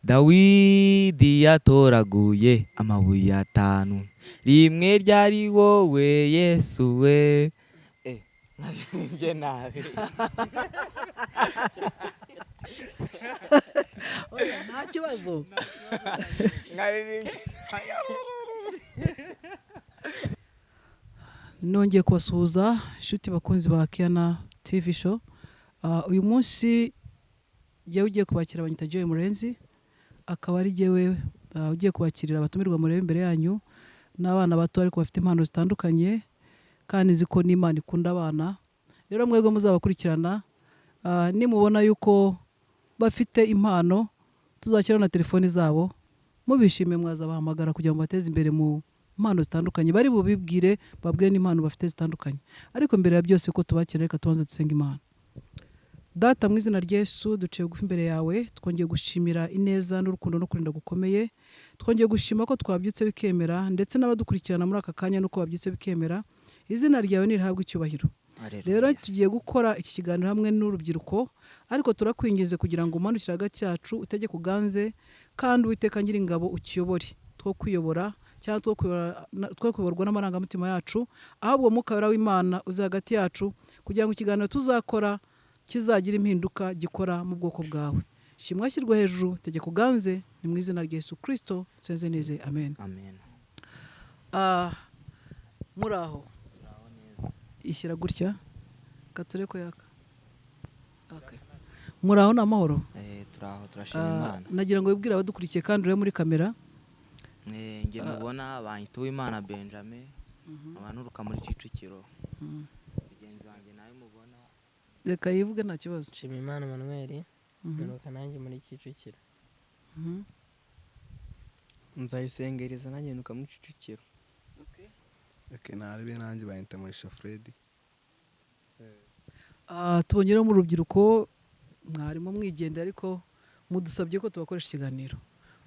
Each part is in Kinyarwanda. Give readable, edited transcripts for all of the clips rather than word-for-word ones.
Dawidi yatoraguye amabuye atanu, rimwe ryari wowe Yesu we. Nkaririmbye nabi. Nta kibazo. Nkaririmbye. Nongeye kubasuhuza inshuti bakunzi ba Kiana TV show. Uyu munsi jyewe ugiye kubakira banyita Joy Murenzi, akaba ari jyewe ugiye kubakirira abatumirwa mureba imbere yanyu n'abana bato ariko bafite impano zitandukanye, kandi nzi ko n'Imana ikunda abana. Rero mwebwe muzabakurikirana, nimubona yuko bafite impano tuzashyiraho na telefoni zabo, mubishimiye mwazabahamagara kugira ngo bateze imbere mu impano zitandukanye, bari bubibwire babwire n'impano bafite zitandukanye. Ariko mbere ya byose ko tubakira, reka tubanze dusenge Imana. Data, mu izina rya Yesu duciye bugufi imbere yawe, twongeye gushimira ineza n'urukundo no kurinda gukomeye, twongeye gushima ko twabyutse bikemera, ndetse n'abadukurikirana muri aka kanya nuko babyutse bikemera. Izina ryawe nirihabwe icyubahiro. Rero tugiye gukora iki kiganiro hamwe n'urubyiruko, ariko turakwinginze kugira ngo umanukire hagati yacu, utegeke uganze, kandi Uwiteka Nyiringabo ukiyobore, two kwiyobora cyangwa two kuyoborwa n'amarangamutima yacu, ahubwo Mwuka Wera w'Imana uze hagati yacu kugira ngo ikiganiro tuzakora kizagira impinduka gikora mu bwoko bwawe. Shimwa shyirwa hejuru, tegeka uganze, ni mu izina rya Yesu Kristo nsenze neze, amen. Amen. Muri aho ishyira gutya kature ko yaka. Okay. Muri aho ni amahoro. Turaho turashima Imana. Nagira ngo wibwire abadukurikiye kandi urebe muri kamera. Nge mubona banyita Uwimana Benjamin, abanturuka muri Kicukiro. Mugenzi wanjye nawe mubona. Reka yivuge nta kibazo. Nshimiyimana Emmanuel, nturuka nanjye muri Kicukiro. Nzayisengereza nanjye nturuka muri Kicukiro. Okay, narebe nanjye banyita Mugisha Fred. Tubonye rero mu rubyiruko mwarimo mwigendera, ariko mudusabye ko tubakoresha ikiganiro.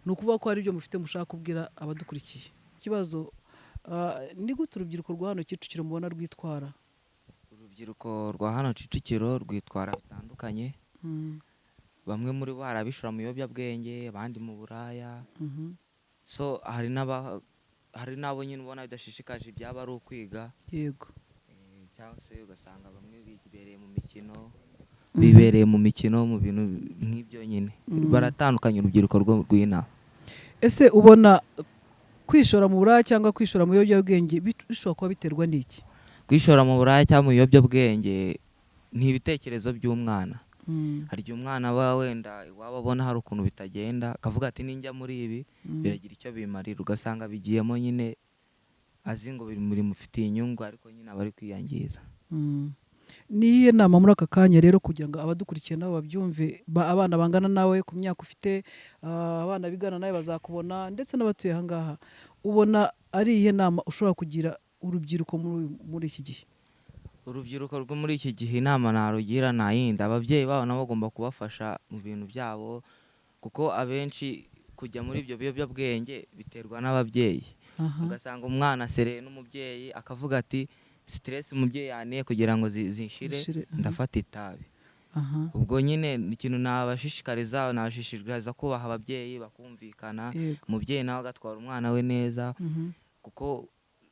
Ni ukuvuga ko hari ibyo mufite mushaka kubwira abadukurikiye. Ikibazo, ni gute urubyiruko rwa hano Kicukiro mubona rwitwara? Urubyiruko rwa hano Kicukiro rwitwara bitandukanye. Bamwe muri bo harabishora mu biyobyabwenge, abandi mu buraya. So hari n'abo nyine ubona bidashishikaje ibyaba ari ukwiga. Yego. Cyangwa se ugasanga bamwe bibereye mu mikino, bibereye mu mikino mu bintu nk'ibyo nyine. Baratandukanye urubyiruko rw'inaha. Ese ubona kwishora mu buraya cyangwa kwishora mu biyobyabwenge bishobora kuba biterwa n'iki? Kwishora mu buraya cyangwa mu biyobyabwenge ni ibitekerezo by'umwana. Hari igihe umwana aba wenda iwabo abona hari ukuntu bitagenda, akavuga ati ninjya muri ibi biragira icyo bimarira, ugasanga bigiyemo nyine azi ngo bimufitiye inyungu, ariko nyine aba ari kwiyangiza. Ni iyihe nama muri aka kanya rero kugira ngo abadukurikiye nabo babyumve, abana bangana nawe ku myaka ufite, abana bigana nawe bazakubona, ndetse n'abatuye aha ngaha, ubona ari iyihe nama ushobora kugira urubyiruko muri iki gihe? Urubyiruko rwo muri iki gihe inama narugira nta yindi, ababyeyi babo nabo bagomba kubafasha mu bintu byabo, kuko abenshi kujya muri ibyo biyobyabwenge biterwa n'ababyeyi. Ugasanga umwana asereye n'umubyeyi akavuga ati stress umubyeyi yaniye kugira ngo zinshire, ndafata itabi. Ubwo nyine ikintu nabashishikariza, nabashishikariza kubaha ababyeyi bakumvikana, umubyeyi nawe agatwara umwana we neza, kuko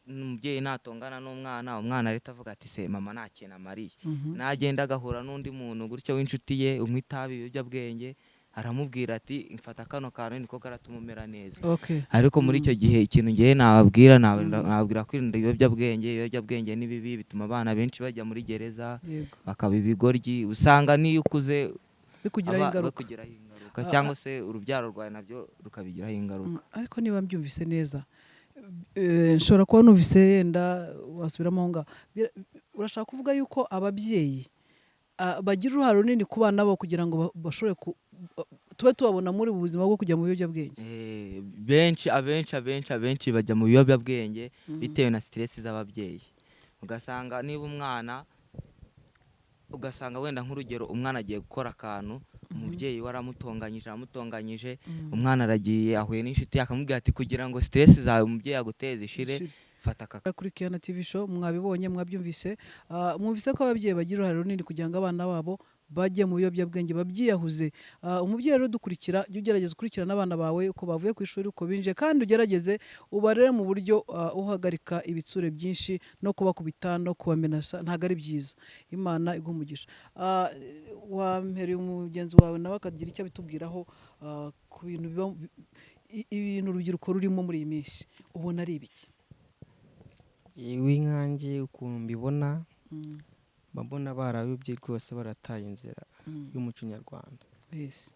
umubyeyi natongana n'umwana, umwana arita avuga ati se mama nta kintu amariye. Nagenda agahura n'undi muntu gutyo w'inshuti ye unywa itabi ibiyobyabwenge, aramubwira ati mfata kano kantu niko karatuma umera neza. Ariko muri icyo gihe ikintu ngiye nababwira, nababwira kwirinda ibiyobyabwenge. Ibiyobyabwenge ni bibi, bituma abana benshi bajya muri gereza, bakaba ibigoryi, usanga niyo ukuze bikugiraho ingaruka. Bikugiraho ingaruka, cyangwa se urubyaro rwawe nabyo rukabigiraho ingaruka. Ariko niba mbyumvise neza, nshobora kuba numvise yenda wasubiramo aho ngaho. Urashaka kuvuga yuko ababyeyi bagira uruhare runini ku bana babo kugira ngo bashobore tube tubabona muri ubu buzima bwo kujya mu biyobyabwenge? Benshi, abenshi, abenshi, abenshi bajya mu biyobyabwenge bitewe na stress z'ababyeyi. Ugasanga niba umwana, ugasanga wenda nk'urugero umwana agiye gukora akantu, umubyeyi we aramutonganyije, umwana aragiye ahuye n'inshuti akamubwira ati kugira ngo stress zawe umubyeyi aguteze ishire, fata aka. Kuri Kiana TV show mwabibonye, mwabyumvise, mwumvise ko ababyeyi bagira uruhare runini kugira ngo abana babo Bajye mu biyobyabwenge babyiyahuze. Umubyeyi rero dukurikira, jya ugerageza ukurikirana abana bawe uko bavuye ku ishuri, uko binjiye, kandi ugerageze ubarere mu buryo uhagarika ibitsure byinshi no kubakubita no kubamenasa, ntabwo ari byiza. Imana iguhe umugisha. Wampereye umugenzi wawe nawe akagira icyo abitubwiraho ku bintu biba ibintu urubyiruko rurimo muri iyi minsi, ubona ari ibiki? Yewe, nkanjye ukuntu mbibona, mba mbona barayobye rwose, barataye inzira y'umuco nyarwanda. Yes.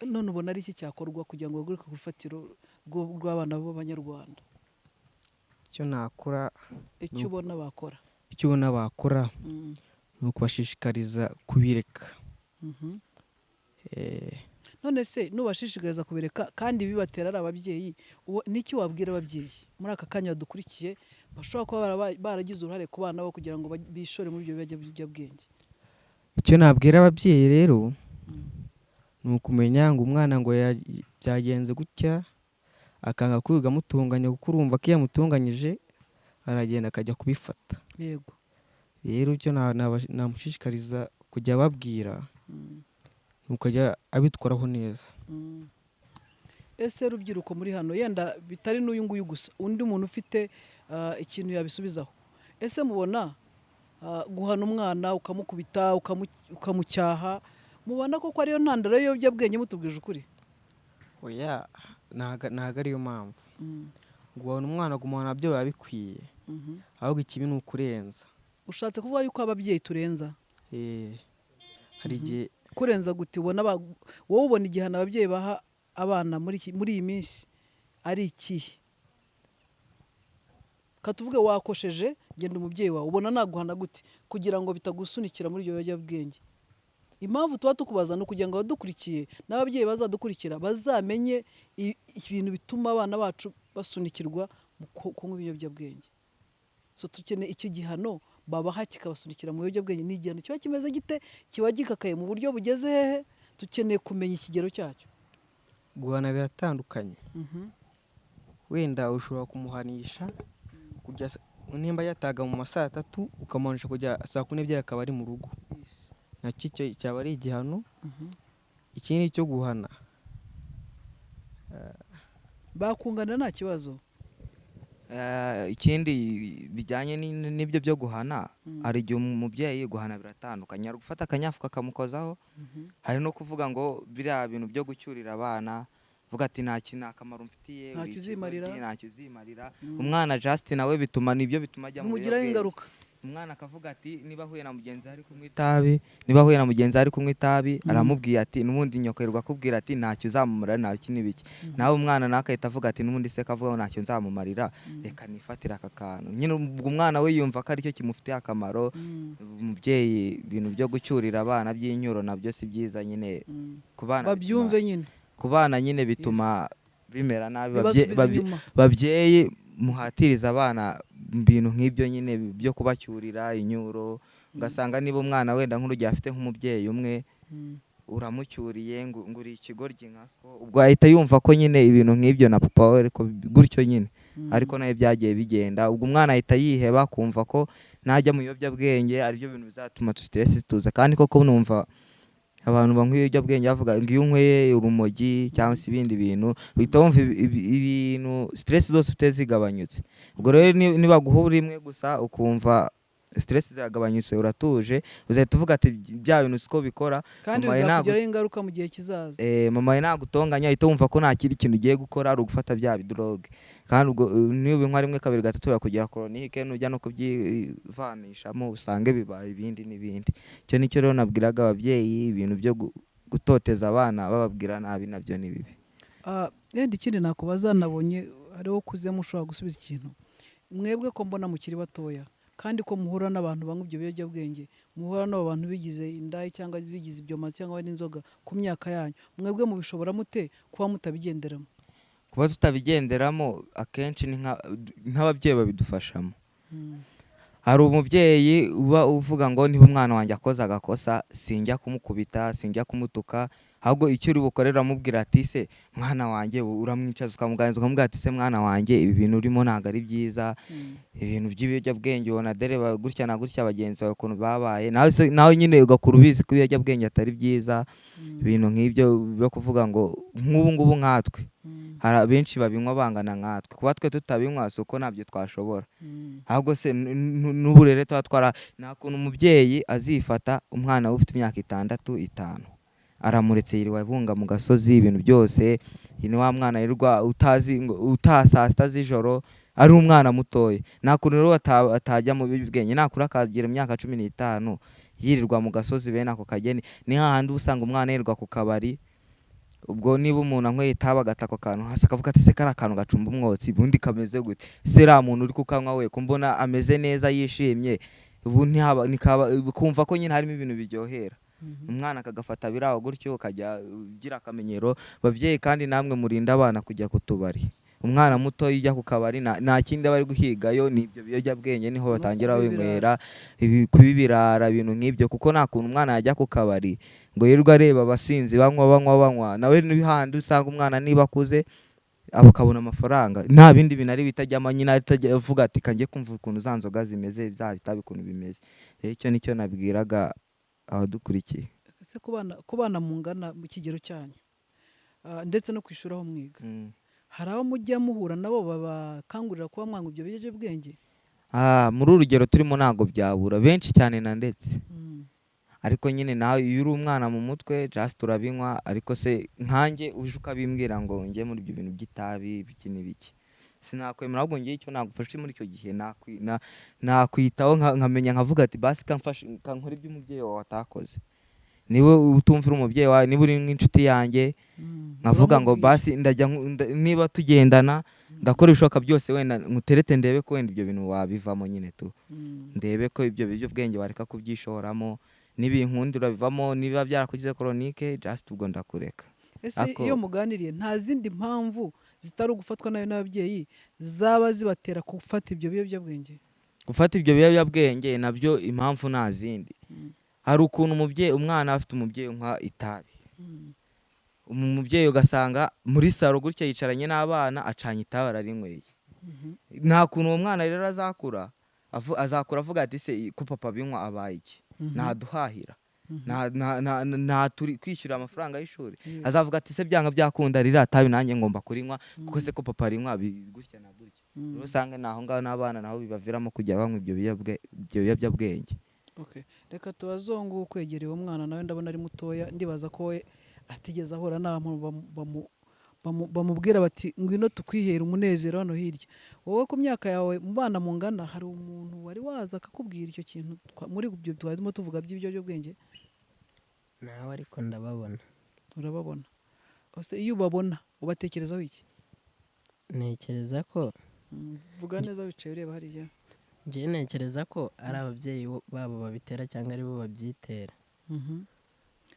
None ubona ari iki cyakorwa kugira ngo bagaruke ku rufatiro rw'abana b'Abanyarwanda? Icyo nakora, Icyo ubona bakora. Icyo ubona bakora ni ukubashishikariza kubireka. None se nubashishikariza kubireka kandi bibatera ari ababyeyi, niki wabwira ababyeyi muri aka kanya badukurikiye bashobora kuba baragize uruhare ku bana babo kugira ngo bishore muri ibyo biyobyabwenge? Icyo nabwira ababyeyi rero ni ukumenya ngo umwana ngo byagenze gutya, akanga kwiga amutunganya, kuko urumva ko iyo amutunganyije aragenda akajya kubifata. Rero icyo namushishikariza kujya ababwira ni ukujya abitwaraho neza. Ese rubyiruko muri hano, yenda bitari n'uyu nguyu gusa, undi muntu ufite ikintu yabisubizaho, ese mubona guhana umwana ukamukubita, ukamucyaha, mubona koko ariyo ntandaro y'ibiyobyabwenge? Mutubwije ukuri. Oya, ntago ariyo mpamvu. Guhana umwana, kumuhana byo biba bikwiye, ahubwo ikibi ni ukurenza. Ushatse kuvuga yuko ababyeyi turenza? Hari igihe. Kurenza gute? Ubona wowe ubona igihano ababyeyi baha abana muri iyi minsi ari ikihe? Katuvuge wakosheje, genda umubyeyi wawe, ubona naguhana gute kugira ngo bitagusunikira muri ibyo biyobyabwenge? Impamvu tuba tukubaza ni ukugira ngo abadukurikiye n'ababyeyi bazadukurikira bazamenye ibintu bituma abana bacu basunikirwa mu kunywa ibiyobyabwenge. So dukeneye icyo gihano babaha kikabasunikira mu biyobyabwenge. Ni igihano kiba kimeze gite? Kiba gikakaye mu buryo bugeze hehe? Dukeneye kumenya ikigero cyacyo. Guhana biratandukanye. Wenda ushobora kumuhanisha kujya nimba yataga mu ma 3:00, ukamuhanisha kujya 12:00 akaba ari mu rugo. Nacyo icyo cyaba ari igihano. Ikindi cyo guhana, Bakungana nta kibazo. Ikindi bijyanye n'ibyo byo guhana, hari igihe umubyeyi, guhana biratandukanye, hari gufata akanyafu kakamukozaho, hari no kuvuga ngo biriya bintu byo gucyurira abana, vuga ati nta kintu, nta kamaro mfitiye, Ntacyo uri ikigoryi, uzimarira. Ntacyo uzimarira. Umwana Justin nawe bituma, nibyo bituma ajya mu Bimugiraho biyobyabwenge. ingaruka. Umwana akavuga ati niba ahuye na mugenzi we ari kunywa itabi, niba ahuye na mugenzi we ari kunywa itabi, aramubwiye ati n'ubundi nyoko yirirwa akubwira ati ntacyo uzamumarira, ntacyo n'ibiki, nawe umwana nawe agahita avuga ati n'ubundi se kavuga ngo ntacyo nzamumarira, reka nifatire aka kantu nyine. Ubwo umwana we yumva ko aricyo kimufitiye akamaro. Umubyeyi, ibintu byo gucyurira abana by'inyuro nabyo si byiza nyine ku bana. Babyumve nyine. Ku bana nyine bituma bimera nabi. Bibasubiza inyuma. Babyeyi muhatiriza abana ibintu nk'ibyo nyine byo kubacyurira inyuro, ugasanga niba umwana wenda nk'urugero afite nk'umubyeyi umwe, uramucyuriye ngo uri ikigoryi nka so, ubwo ahita yumva ko nyine ibintu nk'ibyo na papa we ariko gutyo nyine, ariko nawe byagiye bigenda, ubwo umwana ahita yiheba, akumva ko najya mu biyobyabwenge aribyo bintu bizatuma stress zituza. Kandi koko numva abantu banywa ibiyobyabwenge bavuga ngo iyo unyweye urumogi cyangwa se ibindi bintu, uhita wumva ibintu stress zose ufite zigabanyutse. Ubwo rero nibaguha rimwe gusa ukumva stress ziragabanyutse, uratuje, uzahita uvuga ati bya bintu siko bikora. Kandi Mama bizakugiraho ingaruka mu gihe kizaza. Mama we nagutonganya, ahita wumva ko nta kindi kintu ugiye gukora ari ugufata bya bidroge. Kandi ubwo niba ubinywa rimwe, kabiri, gatatu, birakugera chronique, nujya no kubyivanishamo usange bibaye ibindi n'ibindi. Icyo nicyo rero nabwiraga ababyeyi, ibintu byo gutoteza abana bababwira nabi nabyo ni bibi. Yenda ikindi nakubaza, nabonye hariho ukuzemo ushobora gusubiza ikintu. Mwebwe ko mbona mukiri batoya, kandi ko muhura n'abantu banywa ibyo biyobyabwenge, muhura n'abo bantu bigize indaya cyangwa bigize ibyoma cyangwa n'inzoga, ku myaka yanyu mwebwe mubishobora mute kuba mutabigenderamo? Kuba tutabigenderamo akenshi ni nk'ababyeyi babidufashamo. Hari umubyeyi uba uvuga ngo niba umwana wanjye akoze agakosa, sinjya kumukubita, sinjya kumutuka. Ahubwo icyo uri bukorere uramubwira ati se mwana wanjye, uramwicaza ukamuganiriza, ukamubwira ati se mwana wanjye, ibi bintu urimo ntabwo ari byiza, ibintu by'ibiyobyabwenge ubona dore gutya na gutya bagenzi bawe ukuntu babaye, nawe se nawe nyine ugakura ubizi ko ibiyobyabwenge atari byiza. Ibintu nk'ibyo byo kuvuga ngo nk'ubu ngubu nkatwe hari abenshi babinywa bangana nkatwe, kuba twe tutabinywa si uko ntabyo twashobora, ahubwo se n'uburere tuba twara. Nta kuntu umubyeyi azifata umwana we ufite imyaka 6, 5, aramuretse yiriwe abunga mu gasozi ibintu byose, ni wa mwana yirirwa utazi ngo utaha saa 6 z'ijoro ari umwana mutoya. Nta kuntu rero atajya mu biyobyabwenge nakura akagira imyaka 15 yirirwa mu gasozi bene ako kageni. Ni hahandi uba usanga umwana yirirwa ku kabari, ubwo niba umuntu anyweye itabi agata ako kantu hasi akavuga ati se kariya kantu gacumba umwotsi ubundi kameze gute, se uriya muntu uri kukanywa we ko mbona ameze neza yishimye, ubu ntihaba, nikaba, kumva ko nyine harimo ibintu biryohera umwana akagafata biraho gutyo, ukajya ugira akamenyero. Babyeyi kandi namwe murinda abana kujya ku tubari. Umwana muto iyo ujya ku kabari nta kindi aba ari guhigayo, ni ibyo biyobyabwenge, niho No batangira kubibirara. babinywera, kubibirara, ibintu nk'ibyo. Kuko nta kuntu umwana yajya ku kabari ngo yirirwe areba abasinzi banywa banywa banywa, nawe ni hahandi usanga umwana niba akuze aba akabona amafaranga nta bindi bintu ari bitajyamo, nyine atajya avuga ati kanjye kumva ukuntu za nzoga zimeze, bya bitabi ukuntu bimeze. Rero icyo nicyo nabwiraga abadukurikiye. Ese kubana mungana mu kigero cyanyu, ndetse no ku ishuri aho mwiga, hari abo mujya muhura nabo babakangurira kuba mwanga ibyo biyobyabwenge? Muri uru rugero turimo ntabwo byabura benshi cyane na ndetse, ariko nyine nawe iyo uri umwana mu mutwe just urabinywa. Ariko se nkanjye uje ukabimbwira ngo njye muri ibyo bintu by'itabi biki n'ibiki, sinakwemera. Ahubwo ngiye icyo nagufashe muri icyo gihe nakwitaho nkamenya nkavuga ati basi kamfashe kankora ibyo umubyeyi wawe atakoze. Niba utumvira umubyeyi wawe, niba uri nk'inshuti yanjye, nkavuga ngo Uramubwira. basi ndajya niba tugendana ndakora ibishoboka byose wenda nkuterete ndebe ko wenda ibyo bintu wabivamo nyine tu, ndebe ko ibyo biyobyabwenge wareka kubyishoramo, nibinkundira bivamo, niba byarakugize chronique just ubwo ndakureka. Ese Ako iyo muganiriye nta zindi mpamvu zitari ugufatwa nayo n'ababyeyi zaba zibatera gufata ibyo biyobyabwenge? Gufata ibyo biyobyabwenge nabyo impamvu nta zindi. Hari ukuntu umwana afite umubyeyi unywa itabi, umubyeyi ugasanga muri salo gutya yicaranye n'abana acanye itabi ararinyweye. Nta kuntu uwo mwana rero azakura azakura avuga ati se ko papa binywa abaye iki, ntaduhahira, nta turi kwishyura amafaranga y'ishuri, azavuga ati se byanga byakunda ririya tabi nanjye ngomba kurinywa kuko se ko papa arinywa gutya na gutya. Rero usanga naho ngaho n'abana naho bibaviramo kujya banywa ibyo biyobyabwenge. Okay. Reka tubazongu kwegereye uwo mwana nawe ndabona ari mutoya, ndibaza ko we atigeze ahura n'abantu bamubwira bati ngwino tukwihere umunezero hano hirya. Wowe ku myaka yawe mu bana mungana hari umuntu wari waza akakubwira icyo kintu muri ibyo twarimo tuvuga by'ibiyobyabwenge? Nawe ariko ndababona. Urababona. Ese iyo ubabona ubatekerezaho iki? Ntekereza ko Vuga neza wicaye ureba hariya. Njye ntekereza ko ari ababyeyi babo babitera cyangwa ari bo babyitera.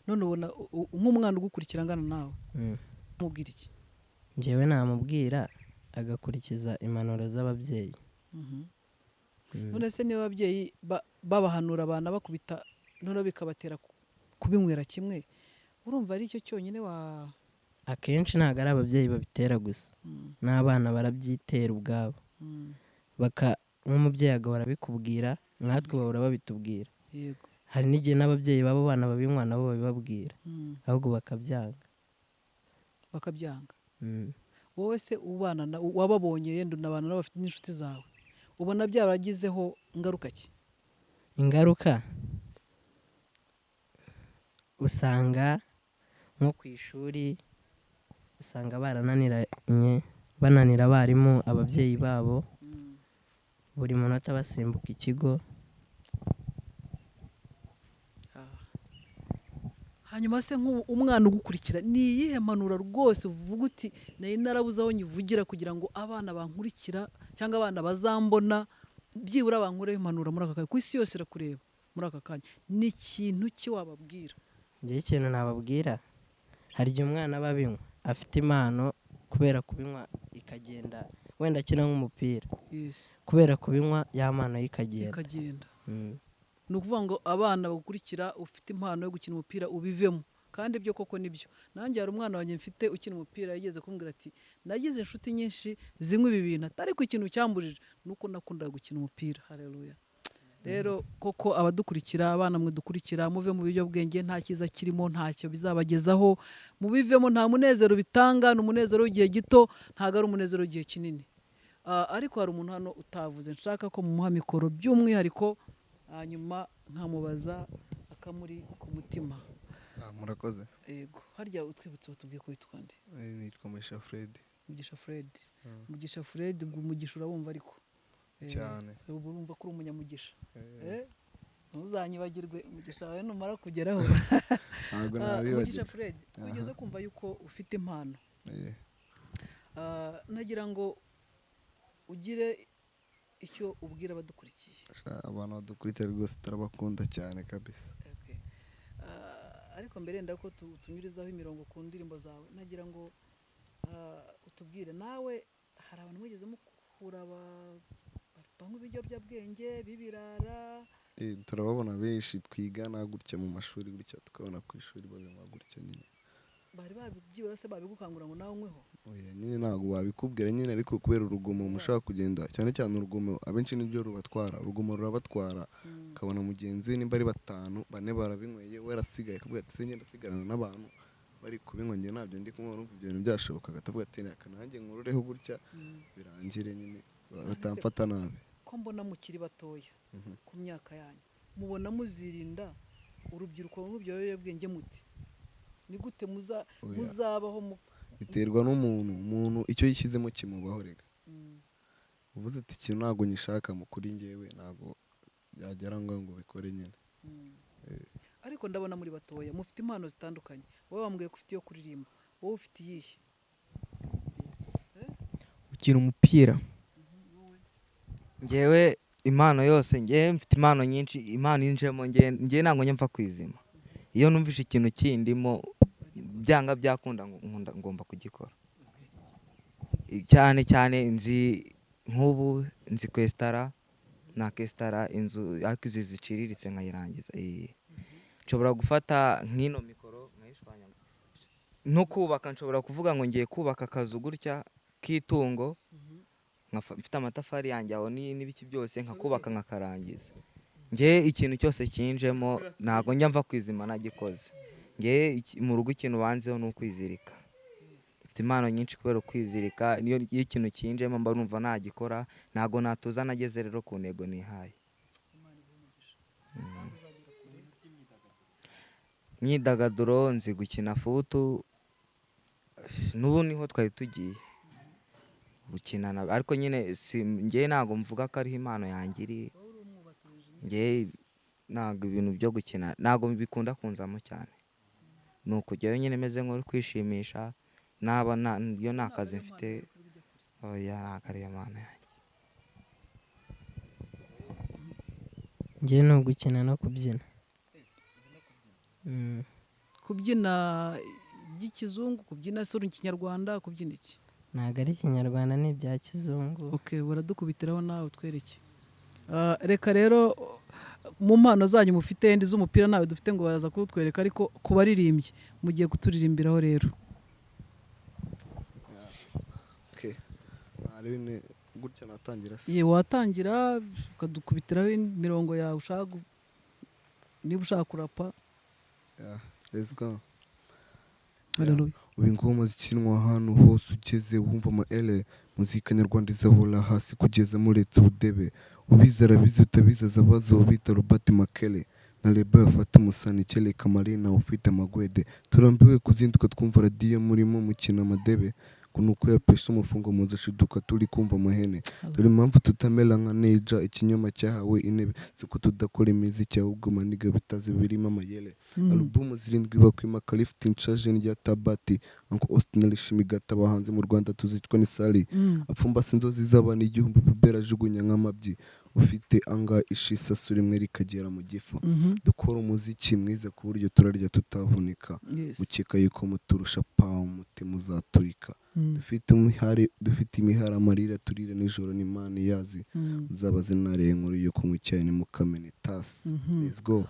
None ubona nk'umwana ugukurikira angana nawe, umubwira iki? Njyewe namubwira agakurikiza impanuro z'ababyeyi. None se niba ababyeyi babahanura abana bakubita noneho bikabatera kubinywera kimwe, urumva ari cyo cyonyine wa Akenshi ntabwo ari ababyeyi babitera gusa, n'abana barabyitera ubwabo. Nk'umubyeyi agahora abikubwira, nkatwe bahora babitubwira. Hari n'igihe n'ababyeyi b'abo bana babinywa nabo babibabwira, ahubwo bakabyanga. Bakabyanga. Wowe se ubana na, wababonye yenda unabana nabo bafite n'inshuti zawe, ubona byaragizeho ingaruka ki? Ingaruka usanga nko ku ishuri usanga barananiranye, bananira abarimu, ababyeyi babo, buri munota basimbuka ikigo. Hanyuma se nk'ubu umwana ugukurikira ni iyihe mpanuro rwose uvuga uti nari narabuze aho nyivugira kugira ngo abana bankurikira cyangwa abana bazambona byibura bankureho impanuro muri aka kanya, ku isi yose irakureba muri aka kanya, ni ikintu ki wababwira? Njyewe ikintu nababwira, hari igihe umwana aba abinywa afite impano, kubera kubinywa ikagenda, wenda akina nk'umupira, kubera kubinywa ya mpano ye ikagenda. Ikagenda. Ni ukuvuga ngo abana bagukurikira ufite impano yo gukina umupira ubivemo, Kandi ibyo koko nibyo. Nanjye hari umwana wanjye mfite ukina umupira yigeze kumbwira ati nagize inshuti nyinshi zinywa ibi bintu, ariko ikintu cyamburije nuko nakundaga gukina umupira. Haleluya. Rero koko abadukurikira, abana mwe dukurikira, muve mu biyobyabwenge, nta cyiza kirimo, ntacyo bizabagezaho, mubivemo, nta munezero bitanga, ni umunezero w'igihe gito, ntabwo ari umunezero w'igihe kinini. Ariko hari umuntu hano utavuze, nshaka ko mumuha mikoro by'umwihariko, hanyuma nkamubaza akamuri ku mutima. Murakoze. Yego, harya utwibutse watubwiye ko witwa nde? Nitwa Mugisha Fred. Mugisha Fred. Mugisha Fred, ubwo umugisha urabumva ariko cyane. Ubu urumva ko uri umunyamugisha. Ntuzanyibagirwe umugisha wawe numara kugeraho. Ntabwo Mugisha nabibagirwa. Fred, ugeze kumva yuko ufite impano. Nagira ngo ugire icyo ubwira abadukurikiye. Abantu badukurikiye rwose turabakunda cyane kabisa. Ariko mbere ndako tunyurizaho imirongo ku ndirimbo zawe, nagira ngo utubwire nawe, hari abantu mwigeze mukura banywa ibiyobyabwenge bibirara? Turababona benshi twigana gutya mu mashuri gutya, tukabona ku ishuri babinywa gutya nyine. Bari babyibura se babigukangura ngo nawe unyweho? Oya nyine ntabwo babikubwira nyine, ariko kubera urugomo mushaka kugenda, cyane cyane urugomo abenshi nibyo rubatwara, urugomo rurabatwara. Ukabona mugenzi we nimba ari 5 4 barabinyweye, we arasigaye akavuga ati sinjye ndasigarana n'abantu bari kubinywa, njye ntabyo ndi kunywa, urumva ibyo bintu byashoboka, akavuga ati reka nanjye nkurureho gutya birangire nyine batamfata nabi. Ko mbona mukiri batoya ku myaka yanyu, mubona muzirinda urubyiruko rw'ibyo biyobyabwenge muti? Ni gute muzabaho? Biterwa n'umuntu, umuntu icyo yishyizemo kimubaho rega. Uvuze ati ikintu ntabwo nyishaka mu kuri njyewe, ntabwo byagera ngo bikore nyine. Ariko ndabona muri batoya mufite impano zitandukanye. Wowe wambwiye ko ufite iyo kuririmba, wowe ufite iyihe? Ukina umupira. Njyewe impano yose, njyewe mfite impano nyinshi, impano injemo njyewe ntabwo njya mfa kwizima. Iyo numvise ikintu kindimo byanga byakunda ngomba kugikora. Cyane cyane nzi nk'ubu nzi kwesitara, nakesitara inzu ariko izi ziciriritse nkayirangiza. Nshobora gufata nk'ino mikoro nkayishwanya. No kubaka nshobora kuvuga ngo ngiye kubaka akazu gutya k'itungo, mfite amatafari yanjye aho n'ibiki byose nkakubaka nkakarangiza. Nge ikintu cyose kinjemo ntago njya mva kwizima nagikoze. Nge mu rugo ikintu banzeho ni ukwizirika. Mfite impano nyinshi kubera ukwizirika, niyo iyo ikintu kinjemo mba numva nagikora, ntago natuza nageze rero ku ntego nihaye. Imyidagaduro nzi gukina futu, n'ubu niho twari tugiye gukinana, ariko nyine si njye ntago mvuga ko ariho impano yanjye iri. Njye ntago ibintu byo gukina ntago bikunda kunzamo cyane, ni ukujyayo nyine meze nk'uri kwishimisha, naba iyo nta kazi mfite, oya ntago ariyo mpano yanjye. Njye ni ugukina no kubyina. Kubyina by'ikizungu, kubyina se ikinyarwanda, kubyina iki? Ntago ari ikinyarwanda, ni ibya kizungu. Okay, baradukubitiraho nawe utwereke. Reka rero mu mpano zanyu mufite ndi z'umupira nawe dufite ngo baraza kutwereka, ariko kubaririmbye mugiye kuturirimbiraho rero. Okay. Ari gutya natangira se? Ye watangira ukadukubitiraho imirongo yawe ushaka, niba ushaka kurapa. Yeah, let's go. Hallelujah. Ubu ingoma zikinwa ahantu hose ugeze wumva ama ele, muzika nyarwanda izahora hasi kugeza muretse ubudebe, ubizi arabizi utabizi azabazo bita Robert Makele na Leba yafata umusani Kele Kamarina ufite amagwede, turambiwe kuzinduka twumva radiyo murimo mukina amadebe, kunuko yapesha umufungo muza shiduka turi kumva amahene, dore impamvu tutamera nka Neja ikinyoma cyahawe intebe, siko tudakora imiziki ahubwo maniga bitazi birimo amayele. Alubumu 7 bakwima Kalifti nshaje rya Tabati, Uncle Austin arishimigata abahanzi mu Rwanda tuzicwa n'isari, apfumbase inzozi z'abana 1000 pubera ajugunya nk'amabyi, ufite anga ishisasu rimwe rikagera mu gifu. Dukora umuziki mwiza ku buryo turarya tutavunika, ukeka yuko muturusha pa umutima uzaturika. Dufite imihari amarira turira nijoro n'Imana iyazi, uzabaze nare inkuru yo kunywa icyayi ni mukamena itasi. Let's go.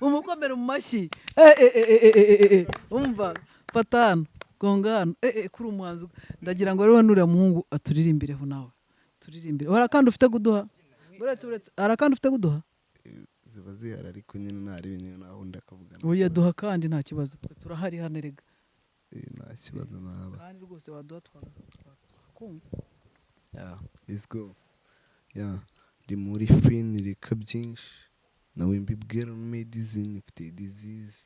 Umukobwa Mwikomere mu mashyi. Umva fata hano, gonga hano. Kuri umuhanzi ndagira ngo rero nuriya muhungu aturirimbireho nawe. Turirimbire. Hari akandi ufite kuduha? Buretse hari akandi ufite kuduha? Ziba zihari ariko nyine ntari niyo naho undi akavuga. Oya duha kandi nta kibazo, twe turahari hano erega. Nta kibazo naba. Kandi rwose waduha twakumva. Yeah, let's go. Yeah, ndi muri free nireka byinshi. Nawe mbibwira medicine mfite disease.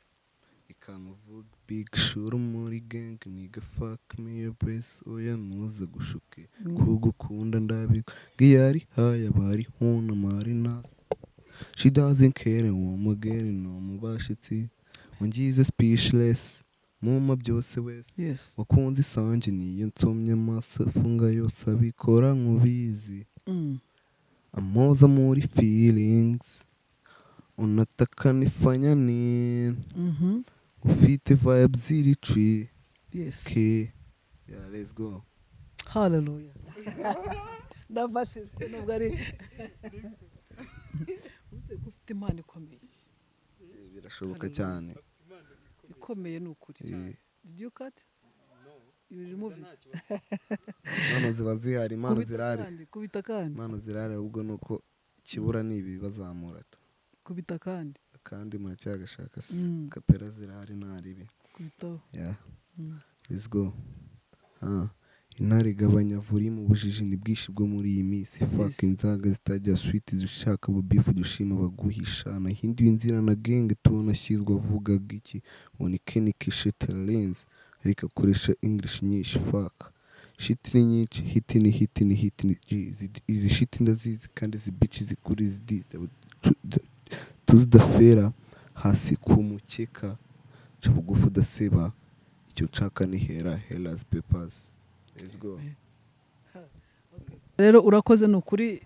Ikankuvuga big shuru muri gang nigga fuck me your brace oya ntuze gushuke. Kugukunda ndabiko ngiyari haya bari huna marina. She doesn't care uwo mugeri no mubashitsi. Ungize speechless muma byose wese. Yes. Wakunze isange niyo nsomye amaso afunga yose abikora nkubizi. Amoza muri feelings unataka nifanya nini ufite vibes ziri tricky. Yes. Yeah, let's go. Hallelujah. Ndafashijwe nubwo ari uze ko ufite impano ikomeye. Birashoboka cyane. Ikomeye ni ukuri. Did you cut? No. You remove it. Impano ziba zihari, impano zirahari. Kubita kandi. Impano zirahari ahubwo nuko kibura ni ibi bazamura to. Kubita kandi. Kandi muracyagashaka se. Kapera zirahari ntaribi. Kubitaho. Yeah. Let's go. Intare igabanya vuri mu bujiji ni bwinshi bwo muri iyi minsi. Fuck inzaga zitajya sweet zishaka bubifu dushima baguhisha nahinduye inzira na gang tunashyizwa avugaga iki unikenike shit lens ariko akoresha English nyinshi fuck shit ni nyinshi hit ni hit ni hit ni izi shit ndazizi kandi izi bitch zikuri izi tuzidafera hasi ku mukeka ca bugufi udaseba icyo nshaka ni hera heras papers. Let's go. Rero urakoze ni ukuri,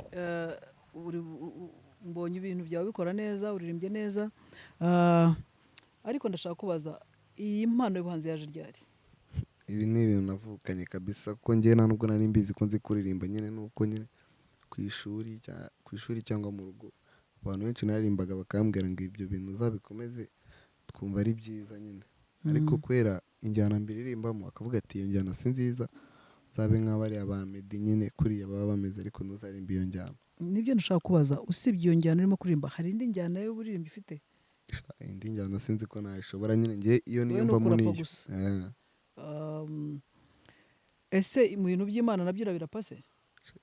mbonye ibintu byawe bikora neza, uririmbye neza. Ariko ndashaka kubaza iyi mpano y'ubuhanzi yaje ryari? Ibi ni ibintu navukanye kabisa ko njye nta nubwo nari mbizi ko nzi kuririmba nyine nuko nyine ku ishuri cyangwa mu rugo abantu benshi naririmbaga bakambwira ngo ibyo bintu uzabikomeze twumva ari byiza nyine. Ariko kwera injyana mbiririmbamo akavuga ati iyo njyana si nziza zabe nk'abari aba Meddy nyine kuriya baba bameze ariko ntuzarimba iyo njyana. Nibyo ndashaka kubaza, usibye iyo njyana urimo kuririmba hari indi njyana y'uburirimbi ifite? Indi njyana sinzi ko nayishobora nyine ngiye iyo niyumvamo niyo. Ese mu bintu by'Imana nabyo urabirapa se?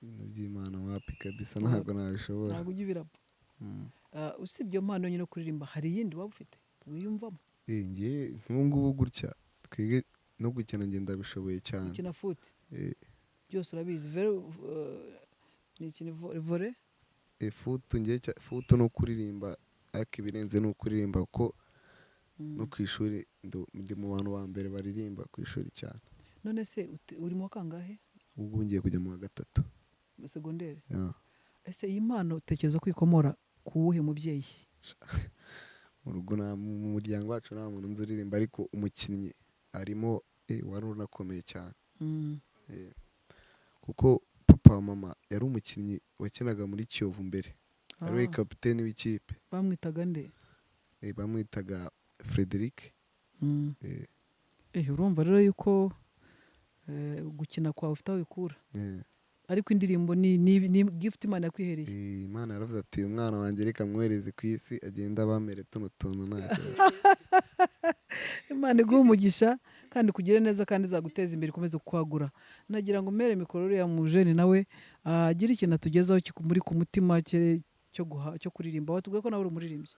Ibintu by'Imana wapi kabisa ntabwo nabishobora. Ntabwo ujya ubirapa. Usibye iyo mpano nyine kuririmba hari iyindi waba ufite wiyumvamo? Ngiye nk'ubu gutya twige no gukina ngenda bishoboye cyane. Gukina foot. Byose urabizi. Ni ikintu volley? Foot ngiye foot no kuririmba ariko ibirenze no kuririmba kuko no ku ishuri ndi mu bantu ba mbere baririmba ku ishuri cyane. None se uri mu kangahe? Ubu ngiye kujya mu wa gatatu. Secondaire. Ese iyi mpano utekereza kwikomora ku wuhe mubyeyi? Mu rugo mu muryango wacu nta muntu nzi uririmba ariko umukinnyi arimo wari unakomeye cyane. Kuko papa wa mama yari umukinnyi wakinaga muri Kiyovu mbere. Ari we kapiteni w'ikipe. Bamwitaga nde? Bamwitaga Frederic. Urumva rero yuko gukina kwawe ufite aho wikura. Ariko indirimbo ni gift Imana yakwihereye. Imana yaravuze ati uyu mwana wanjye reka mwohereze ku isi agenda bamere tuno tuntu ntacyo. Imana iguhe umugisha kandi kugire neza kandi izaguteza imbere ikomeze kukwagura. Nagira ngo mere mikoro uriya mujeni nawe agire ikintu atugezaho muri ku mutima cyo kuririmba. Watubwiye ko nawe uri umuririmbyi.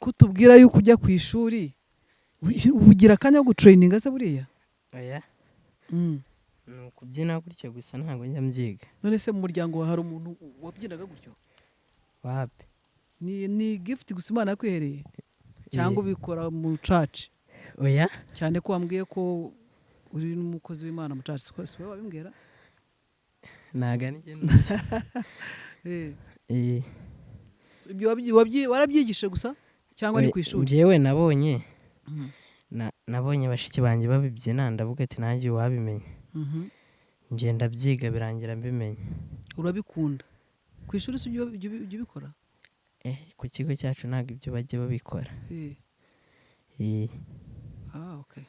Kutubwira yuko ujya ku ishuri, ugira akanya ko gutraininga se buriya? Oya, ni ukubyina gutya gusa, ntabwo njya mbyiga. None se mu muryango wawe hari umuntu wabyinaga gutyo? Wapi. Ni gift gusa Imana yakwihereye, cyangwa ubikora mu church? Oya. Cyane ko wambwiye ko uri n'umukozi w'Imana mu church, si wowe wabimbwira? Ntabwo ari njye. Eh. Ibyo warabyigishije gusa cyangwa ni ku ishuri? Njyewe nabonye nabonye bashiki banjye babibyina, ndavuga ati nanjye wabimenya. Ngenda byiga, birangira mbimenye. Urabikunda. Ku ishuri si ibyo ubikora? Ku kigo cyacu ntabwo ibyo bajya babikora. Ah, okay.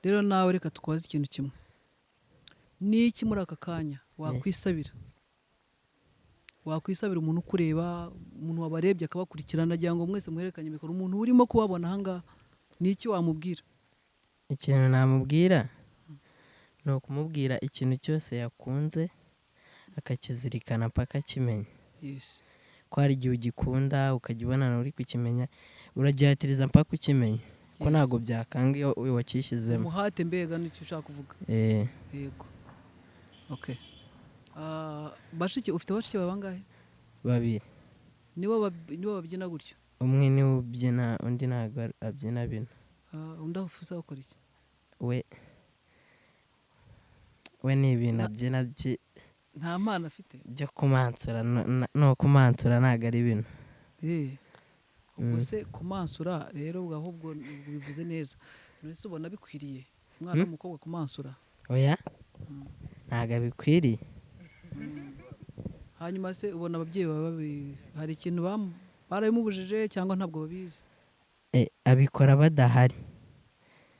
Rero nawe reka tukubaze ikintu kimwe. Ni iki muri aka kanya wakwisabira? Wakwisabira umuntu ukureba, umuntu wabarebye akabakurikirana, agira ngo mwese muhererekanye mikoro, umuntu urimo kubabona aha ngaha, ni iki wamubwira? Ikintu namubwira ni ukumubwira ikintu cyose yakunze akakizirikana paka akimenya. Ko hari igihe ugikunda ukajya ubona uri kukimenya, uragihatiriza mpaka ukimenya, ko ntabwo byakanga iyo wakishyizemo. Umuhate mbega nicyo ushaka kuvuga. Yego. Okay. Bashiki, ufite bashiki bawe bangahe? Babiri. Nibo babyina gutyo? Umwe niwe ubyina, undi ntabwo abyina bino. Undi afusa gukora iki? We ni ibintu abyina nta mpano afite byo kumansura, no kumansura ntabwo ari bino. Ubwo se kumansura rero ahubwo bivuze neza. None se ubona bikwiriye umwana w'umukobwa kumansura? Oya, ntabwo bikwiriye. Hanyuma se ubona ababyeyi bawe hari ikintu barabimubujije cyangwa ntabwo babizi? Abikora badahari.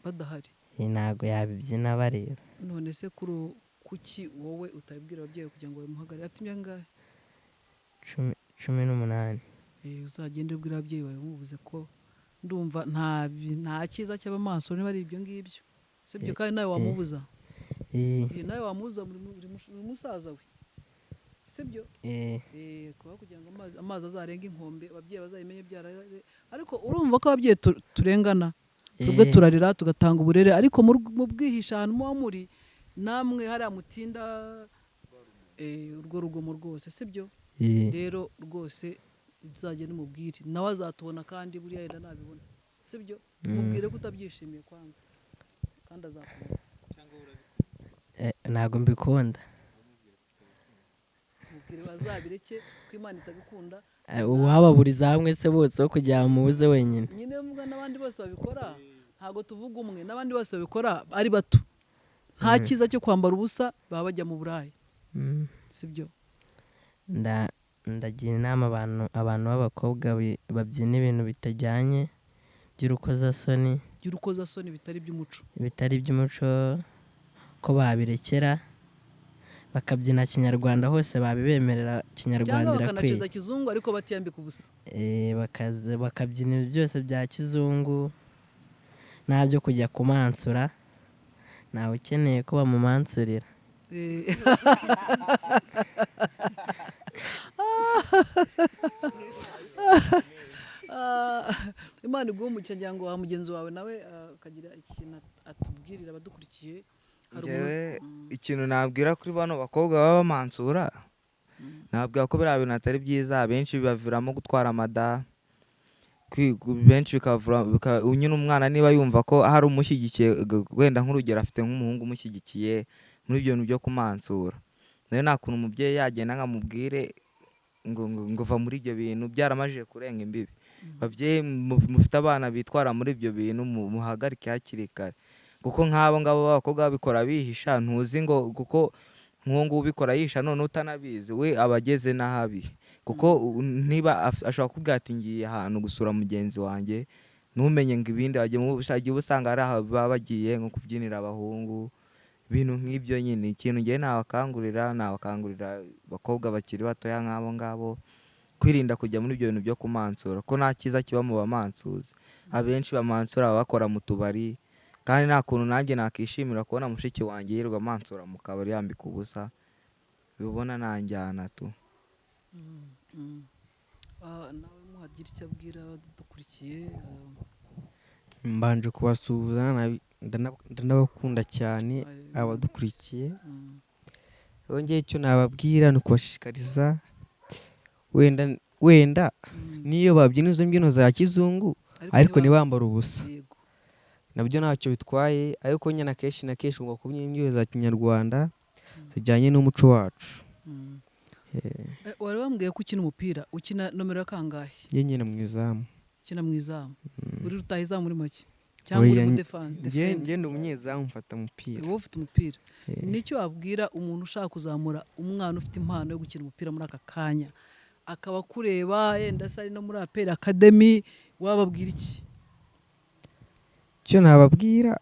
Badahari. Ntabwo yabibyina bareba. None se kuki wowe utabibwira ababyeyi kugira ngo bamuhagarare? Afite imyaka ingahe? 18. Uzagende ubwira ababyeyi bawe mubuze ko ndumva nta cyiza cy'abamaso niba ari ibyo ngibyo. Sibyo? Kandi nawe wamubuza. Nawe wamubuza uri musaza we. Sibyo? Kuba kugira ngo amazi azarenga inkombe, ababyeyi bazayimenye byarare. Ariko urumva ko ababyeyi turengana. Twebwe turarira tugatanga uburere, ariko mu bwihisha ahantu muba muri namwe hariya mutinda urwo rugomo rwose, sibyo? Rero rwose uzagenda umubwire, nawe azatubona kandi buriya yenda nabibona, sibyo? Mubwire ko utabyishimiye kwanza kandi azakubona. Ntabwo mbikunda. Mubwire bazabireke ko Imana itabikunda. Uwababuriza hamwe se bose wo kugira mubuze wenyine. Nyine mvuga n'abandi bose babikora, ntabwo tuvuga umwe, n'abandi bose babikora ari bato. Nta cyiza cyo kwambara ubusa, baba bajya mu burayi. Sibyo? Ndagira inama abantu b'abakobwa babyina ibintu bitajyanye by'urukozasoni. By'urukozasoni bitari by'umuco. Bitari by'umuco, ko babirekera bakabyina kinyarwanda hose babibemerera, kinyarwanda irakwiye. Bakanaciza kizungu ariko batiyambika ubusa. Bakabyina byose bya kizungu, ntabyo kujya kumansura. Ntawe ukeneye ko bamumansurira. Imana iguhe umugisha, ngira ngo wa mugenzi wawe nawe akagira ikintu atubwirira abadukurikiye. Ikintu nabwira kuri bano bakobwa baba bamansura, nabwira ko biriya bintu atari byiza. Abenshi bibaviramo gutwara amada, benshi bikavura nyine umwana niba yumva ko hari umushyigikiye, wenda nk'urugero afite nk'umuhungu umushyigikiye muri ibyo bintu byo kumansura, nayo nta kuntu umubyeyi yagenda nkamubwire ngo va muri ibyo bintu byaramajije kurenga imbibi. Babyeyi mufite abana bitwara muri ibyo bintu muhagarike hakiri kare, kuko nk'abo ngabo b'abakobwa babikora bihisha, ntuzi ngo kuko nk'uwo nguwo ubikora yihisha none utanabizi we aba ageze n'ahabi. Kuko niba ashobora kukubwira ati ngiye ahantu gusura mugenzi wanjye, ntumenye ngo ibindi wagiye usanga ari aho baba bagiye nko kubyinira abahungu, ibintu nk'ibyo nyine. Ikintu ngiye nabakangurira abakobwa bakiri batoya nk'abo ngabo kwirinda kujya muri ibyo bintu byo kumansura, ko nta cyiza kiba mu bamansuzi. Abenshi bamansura bakora mu tubari, kandi nta kuntu nanjye nakishimira kubona mushiki wanjye yirirwa amansura mu kabari yambika ubusa, bibona nanjyana tu. Nawe Agira icyo abwira abadukurikiye. Mbanje kubasuhuza, ndanabakunda cyane abadukurikiye. Yongeye icyo nababwira ni ukubashishikariza, wenda wenda niyo babyina izo mbyino za kizungu, ariko ntibambare ubusa. Nabyo ntacyo bitwaye, ariko nyine akenshi na kenshi ngo kubyina imbyino za kinyarwanda zijyanye n'umuco wacu. Wari wambwiye ko ukina umupira, ukina nomero ya kangahe? Njye nyine mu izamu. Ukina mu izamu, uri rutahizamu muri make cyangwa uri Oya, mu defender? Njye ndi umunyezamu, mfata umupira. Wowe ufite umupira. Nicyo wabwira umuntu ushaka kuzamura umwana ufite impano yo gukina umupira muri aka kanya, akaba akureba, yenda se ari no muri APR Academy, wababwira iki? Icyo nababwira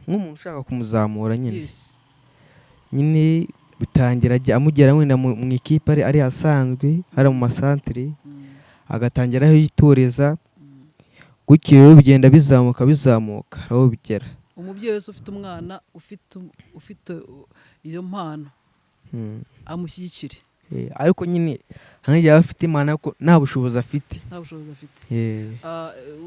nk'umuntu ushaka kumuzamura nyine, nyine bitangira ajya amugera wenda mu ikipe ari asanzwe hari mu masantere, agatangira aho yitoreza gutyo, rero bigenda bizamuka bizamuka aho bigera. Umubyeyi wese ufite umwana ufite iyo mpano amushyigikire. Ariko nyine hari igihe aba afite impano ariko nta bushobozi afite. Nta bushobozi afite.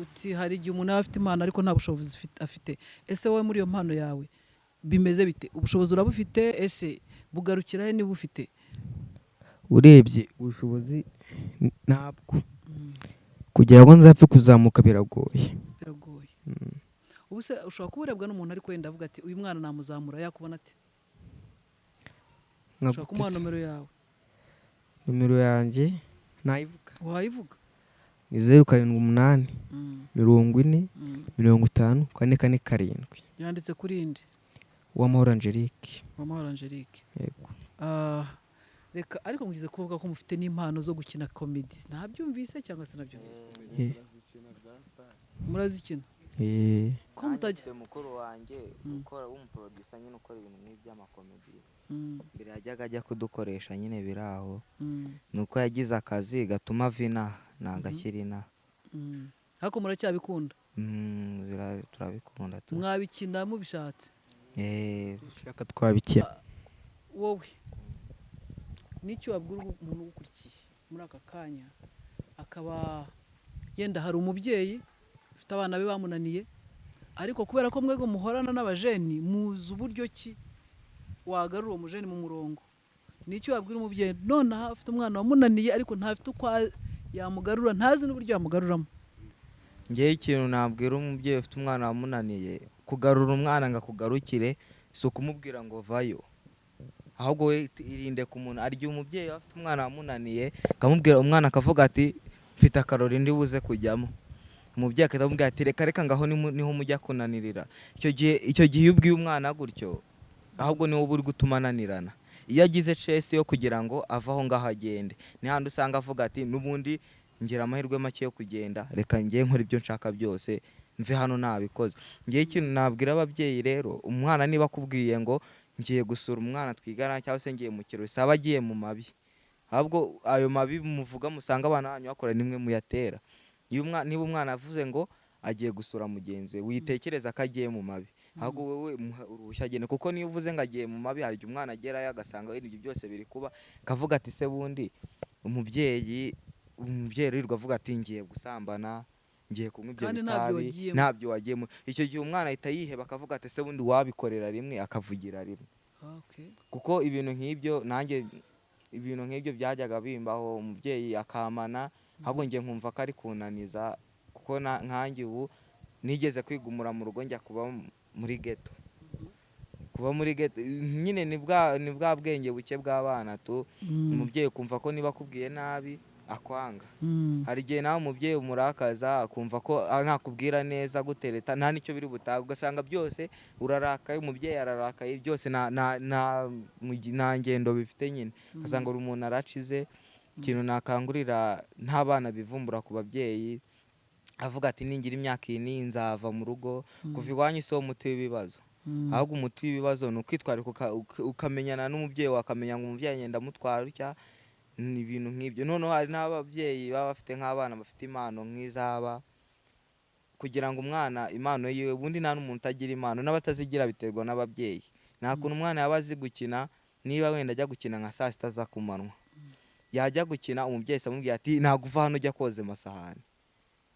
Uti hari igihe umuntu aba afite impano ariko nta bushobozi afite. Ese wowe muri iyo mpano yawe bimeze bite? Ubushobozi urabufite? Ese bugarukira he niba ufite? Urebye ubushobozi ntabwo, kugira ngo nzapfe kuzamuka biragoye. Biragoye. Ubu se ushobora kuba urebwa n'umuntu ariko wenda avuga ati uyu mwana namuzamura, yakubona ati Nka ushobora kumuha gute se? nomero yawe. Nomero yanjye nayivuga? Wayivuga. Ni 078 40 50 4 4 7. Yanditse kuri indi? Uwamahoro Angelique. Uwamahoro Angelique. Yego. Reka ariko mugize kuvuga ko mufite n'impano zo gukina comedy, nabyumvise cyangwa sinabyumvise? Murazikina? Eh. Ko mutajya Mfite mukuru wanjye ukora w'umuproducer nyine, ukora ibintu nk'iby'amakomedi. Mbere yajyaga ajya kudukoresha nyine biri aho. Ni uko yagize akazi gatuma ava inaha, ntabwo akiri inaha. Ariko muracyabikunda? Turabikunda tu. Mwabikina mubishatse? Eh. Dushaka twabikina. Wowe n'icyo wabwira umuntu ugukurikiye muri aka kanya, akaba yenda hari umubyeyi ufite abana be bamunaniye, ariko kubera ko mwebwe muhorana n'abajeni muzi uburyo ki wagarura uwo mujeni mu murongo, n'icyo wabwira umubyeyi nonaha afite umwana wamunaniye ariko ntafite uko yamugarura, ntazi n'uburyo yamugaruramo? Ngewe ikintu nabwira umubyeyi ufite umwana wamunaniye, kugarura umwana ngo akugarukire si ukumubwira ngo vayo, ahubwo we irinde ku muntu. Arya umubyeyi afite umwana wamunaniye akamubwira, umwana akavuga ati mfite akarori ndi buze kujyamo, umubyeyi akahita amubwira ati reka reka ngaho niho mujya kunanirira. Icyo gihe iyo ubwiye umwana gutyo, ahubwo niwo uba uri gutuma ananirana. Iyo agize chance yo kugira ngo ave aho ngaho agende, ni handi usanga avuga ati n'ubundi ngira amahirwe make yo kugenda, reka njye nkora ibyo nshaka byose mve hano nabikoze. Ngewe ikintu nabwira ababyeyi rero, umwana niba akubwiye ngo ngiye gusura umwana twigana cyangwa se ngiye mu kirori, saba agiye mu mabi, ahubwo ayo mabi muvuga musanga abana banyu bakora nimwe muyatera. Niba umwana avuze ngo agiye gusura mugenzi we, witekereza ko agiye mu mabi, ahubwo wowe muha uruhushya agende, kuko niyo uvuze ngo agiye mu mabi, hari igihe umwana agerayo agasanga wenda ibyo byose biri kuba, akavuga ati se bundi umubyeyi aririrwa avuga ati ngiye gusambana, ngiye kunywa ibyo Kandi ntabyo bitabi. wagiyemo. Ntabyo wagiyemo. Icyo gihe umwana ahita yiheba, akavuga ati se bundi wabikorera rimwe akavugira rimwe. Kuko ibintu nk'ibyo nanjye, ibintu nk'ibyo byajyaga bimbaho, umubyeyi akamana, ahubwo njye nkumva ko ari kunaniza, kuko nkanjye ubu nigeze kwigumura mu rugo njya kuba muri ghetto. Kuba muri ghetto nyine ni bwa bwenge buke bw'abana tu. Umubyeyi ukumva ko niba akubwiye nabi akwanga. Hari igihe nawe umubyeyi umurakaza, akumva ko nakubwira neza gutereta nta n'icyo biri butage, ugasanga byose urarakaye, umubyeyi ararakaye, byose nta ngendo bifite nyine, ugasanga buri muntu aracize. Ikintu nakangurira n'abana bivumbura ku babyeyi, avuga ati ningira imyaka iyi n'iyi nzava mu rugo, kuva iwanyu si wo muti w'ibibazo. Ahubwo umuti w'ibibazo ni ukwitwararika, ukamenyana n'umubyeyi wawe, akamenya ngo umubyeyi ngenda amutwara utya, ni ibintu nk'ibyo. Noneho hari n'ababyeyi baba bafite nk'abana bafite impano nk'izaba, kugira ngo umwana impano yiwe, ubundi nta n'umuntu utagira impano, n'abatazigira biterwa n'ababyeyi. Nta kuntu umwana yaba azi gukina, niba wenda ajya gukina nka saa sita za ku manywa, Yajya gukina, umubyeyi se amubwira ati ntabwo uva hano ujya koza amasahani,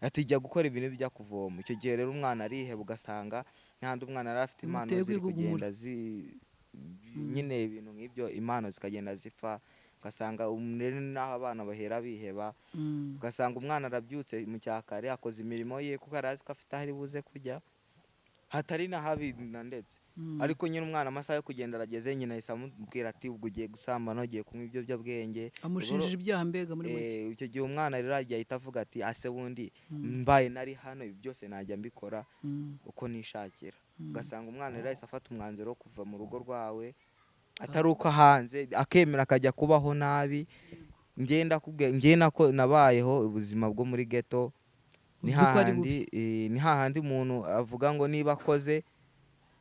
ati jya gukora ibintu bijya kuvoma. Icyo gihe rero umwana ariheba, ugasanga n'ahandi umwana yari afite impano Bimuteye ziri kwigugumura. kugenda nyine ibintu nk'ibyo, impano zikagenda zipfa, ugasanga rero n'aho abana bahera biheba. Ugasanga umwana arabyutse mu cyakare, akoze imirimo ye kuko arazi ko afite aho ari buze kujya hatari na habi na ndetse. Ariko nyine umwana amasaha yo kugenda arageze, nyina ahise amubwira ati ubwo ugiye gusambana, ugiye kunywa ibiyobyabwenge. Amushinjije ibyaha mbega muri make. Icyo gihe umwana rero agiye ahita avuga ati ase bundi mbaye nari hano ibi byose najya mbikora uko nishakira. Ugasanga umwana rero ahise afata umwanzuro wo kuva mu rugo rwawe, atari uko hanze, akemera akajya kubaho nabi. Ngenda kubwe njye nako nabayeho ubuzima bwo muri ghetto, ni Uzi ko ari hahandi ni hahandi umuntu avuga ngo niba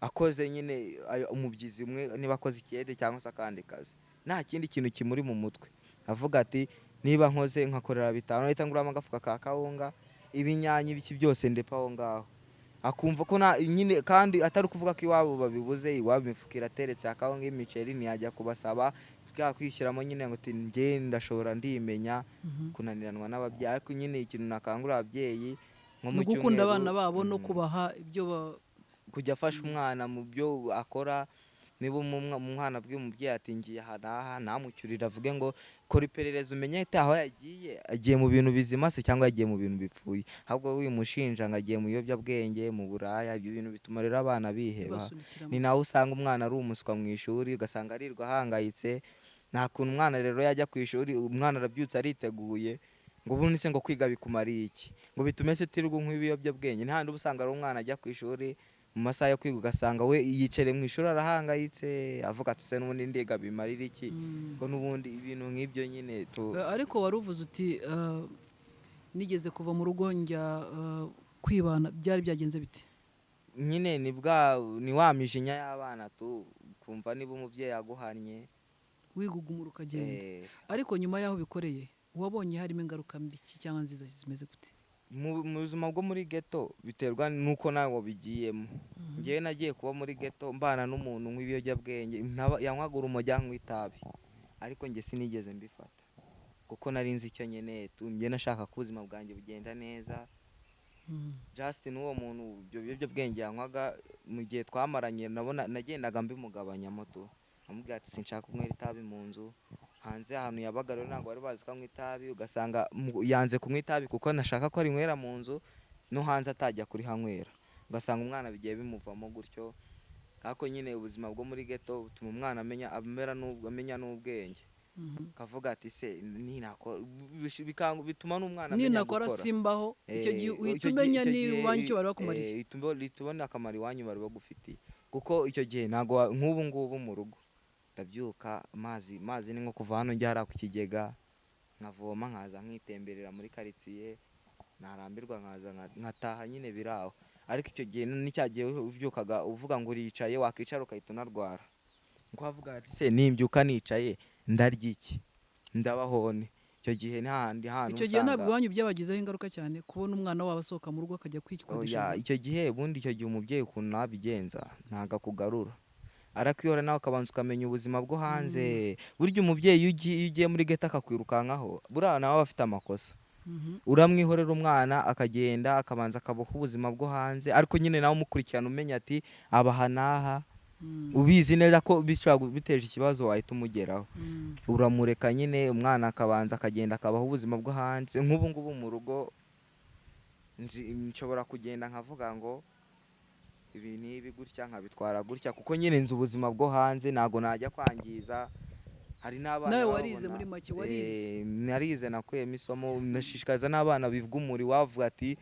akoze nyine umubyizi umwe, niba akoze ikiyede cyangwa se akandi kazi, nta kindi kintu kimuri mu mutwe, avuga ati niba nkoze nkakorera 5 ahita nguramo agafuka ka kawunga, ibinyanya, ibiki byose ndepa aho ngaho, akumva ko nta nyine, kandi atari ukuvuga ko iwabo babibuze, iwabo imifuka irateretse akawunga, imiceri, ntiyajya kubasaba, bwakwishyiramo nyine ngo ati njye ndashobora ndimenya kunaniranwa n'ababyeyi. Ariko nyine ikintu nakangurira ababyeyi nko mu Ni ugukunda cyumweru, abana babo no kubaha ibyo kujya afasha umwana mu byo akora. Niba umwana abwiye umubyeyi ati ngiye aha n'aha, ntamucyurire, avuge ngo kora iperereza umenye ati aho yagiye, agiye mu bintu bizima se cyangwa yagiye mu bintu bipfuye, ahubwo wimushinja ngo agiye mu biyobyabwenge, mu buraya. Ibyo bintu bituma rero abana biheba. Bibasunikiramo. Ni nawe usanga umwana ari umuswa mu ishuri, ugasanga arirwa ahangayitse. Nta kuntu umwana rero yajya ku ishuri, umwana arabyutse ariteguye, ngo ubundi se ngo kwiga bikumariye iki, ngo bitume se utirirwa unywa ibiyobyabwenge. Nta handi uba usanga ari umwana ajya ku ishuri mu masaha yo kwiga, ugasanga we yicare mu ishuri arahangayitse, avuga ati se n'ubundi ndiga bimarira iki, ngo n'ubundi ibintu nk'ibyo nyine tu Ariko wari uvuze uti nigeze kuva mu rugo njya kwibana, byari byagenze bite? Nyine ni wa mijinya y'abana tu, kumva niba umubyeyi aguhannye wigugumura ukagenda. Ariko nyuma y'aho bikoreye wabonye harimo ingaruka mbi cyangwa nziza zimeze gute? Mu buzima bwo muri ghetto biterwa nuko nawe wabigiyemo. Njyewe nagiye kuba muri ghetto mbana n'umuntu unywa ibiyobyabwenge, yanywaga urumogi anywa itabi, ariko njye sinigeze mbifata kuko nari nzi icyo nkeneye tu. Njye nashaka ko ubuzima bwanjye bugenda neza. Justin uwo muntu ibyo biyobyabwenge yanywaga mu gihe twamaranye nabona nagendaga mbimugabanyamo tu, amubwira ati sinshaka kunywera itabi mu nzu. Hanze ahantu yabaga rero ntabwo bari bazi ko anywa itabi, ugasanga yanze kunywa itabi kuko nashaka ko arinywera mu nzu, no hanze atajya kurihanywera, ugasanga umwana bigiye bimuvamo gutyo. Ariko nyine ubuzima bwo muri ghetto butuma umwana amenya, amera n'ubwo, amenya n'ubwenge. Kavuga ati se ninako bituma n'umwana amenya Ninakora gukora. simbaho, icyo gihe uhita umenya niba iwanyu icyo bari bakumariye. Uhita ubona akamaro iwanyu bari bagufitiye, kuko icyo gihe ntabwo nk'ubu ngubu mu rugo ndabyuka amazi ni nko kuva hano njya hariya ku kigega nkavoma, nkaza nkitemberera muri karitsiye, narambirwa nkaza nkataha nyine biraho. Ariko icyo gihe ni cya gihe ubyukaga uvuga ngo uricaye, wakicara ugahita unarwara. Nko wavuga ati se nimbyuka nicaye ndarya iki, ndabaho nte? Icyo gihe nta handi hantu Icyo gihe ntabwo usanga iwanyu byabagizeho ingaruka cyane kubona umwana wabo asohoka mu rugo akajya kwikodesha. Oya, icyo gihe ubundi icyo gihe umubyeyi ukuntu nabigenza ntabwo akugarura, arakwihora nawe ukabanza ukamenya ubuzima bwo hanze. Burya umubyeyi iyo ugiye muri ghetto akakwirukankaho, buriya nawe aba afite amakosa. Uramwihorera umwana akagenda akabanza akabaho ubuzima bwo hanze, ariko nyine nawe umukurikirana umenya ati abaha n'aha, ubizi neza ko bishobora biteje ikibazo wahita umugeraho. Uramureka nyine umwana akabanza akagenda akabaho ubuzima bwo hanze. Nk'ubu ngubu mu rugo nshobora kugenda nkavuga ngo ibi n'ibi gutya nkabitwara gutya, kuko nyine nzi ubuzima bwo hanze, ntago najya kwangiza. Hari n'abana Nawe babona, warize muri make, warize. Narize, nakuyemo isomo, nashishikariza n'abana bivuga umuri wavuga ati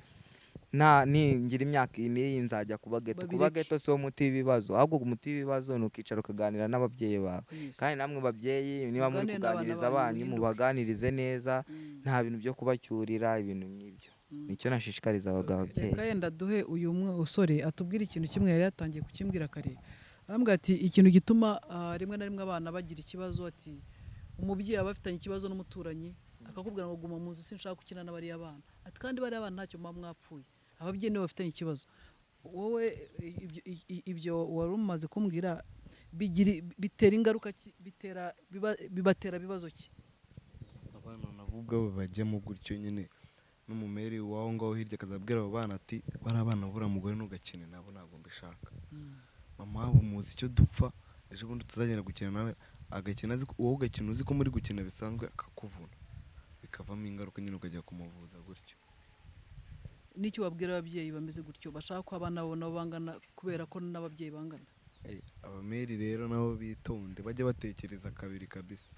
nta ningira imyaka iyi n'iyi nzajya kuba ghetto. Kuba Babireke. ghetto si wo muti w'ibibazo, ahubwo umuti w'ibibazo ni ukicara ukaganira n'ababyeyi bawe. Kandi namwe babyeyi niba muri Muganire n'abana kuganiriza banyu, abanyu, muhinduke. mubaganirize neza, nta bintu byo kubacyurira, ibintu nk'ibyo. Nicyo nashishikariza ababyeyi. Reka yenda duhe uyu musore atubwire ikintu kimwe yari yatangiye kukimbwira kare. Arambwira ati ikintu gituma rimwe na rimwe abana bagira ikibazo, ati umubyeyi aba afitanye ikibazo n'umuturanyi akakubwira ngo guma mu nzu sinshaka gukina n'abariya bana, ati kandi bariya bana ntacyo muba mwapfuye, ababyeyi nibo bafitanye ikibazo. Wowe ibyo wari umaze kumbwira bitera ingaruka ki, bibatera bibazo ki? Bo ubwabo bajyamo gutyo nyine, n'umumeri w'aho ngaho hirya akazabwira abo bana ati bariya bana buriya mugore ntugakine nabo, ntabwo mbishaka. Mama wabo muzi icyo dupfa, ejo bundi tuzagenda gukina nawe agakina azi ko wowe ugakina uzi ko muri gukina bisanzwe, akakuvuna bikavamo ingaruka nyine, ukajya kumuvuza gutyo. N'icyo wabwira ababyeyi bameze gutyo, bashaka ko abana babo nabo bangana kubera ko n'ababyeyi bangana? Abameri rero nabo bitonde, bajye batekereza kabiri kabisa.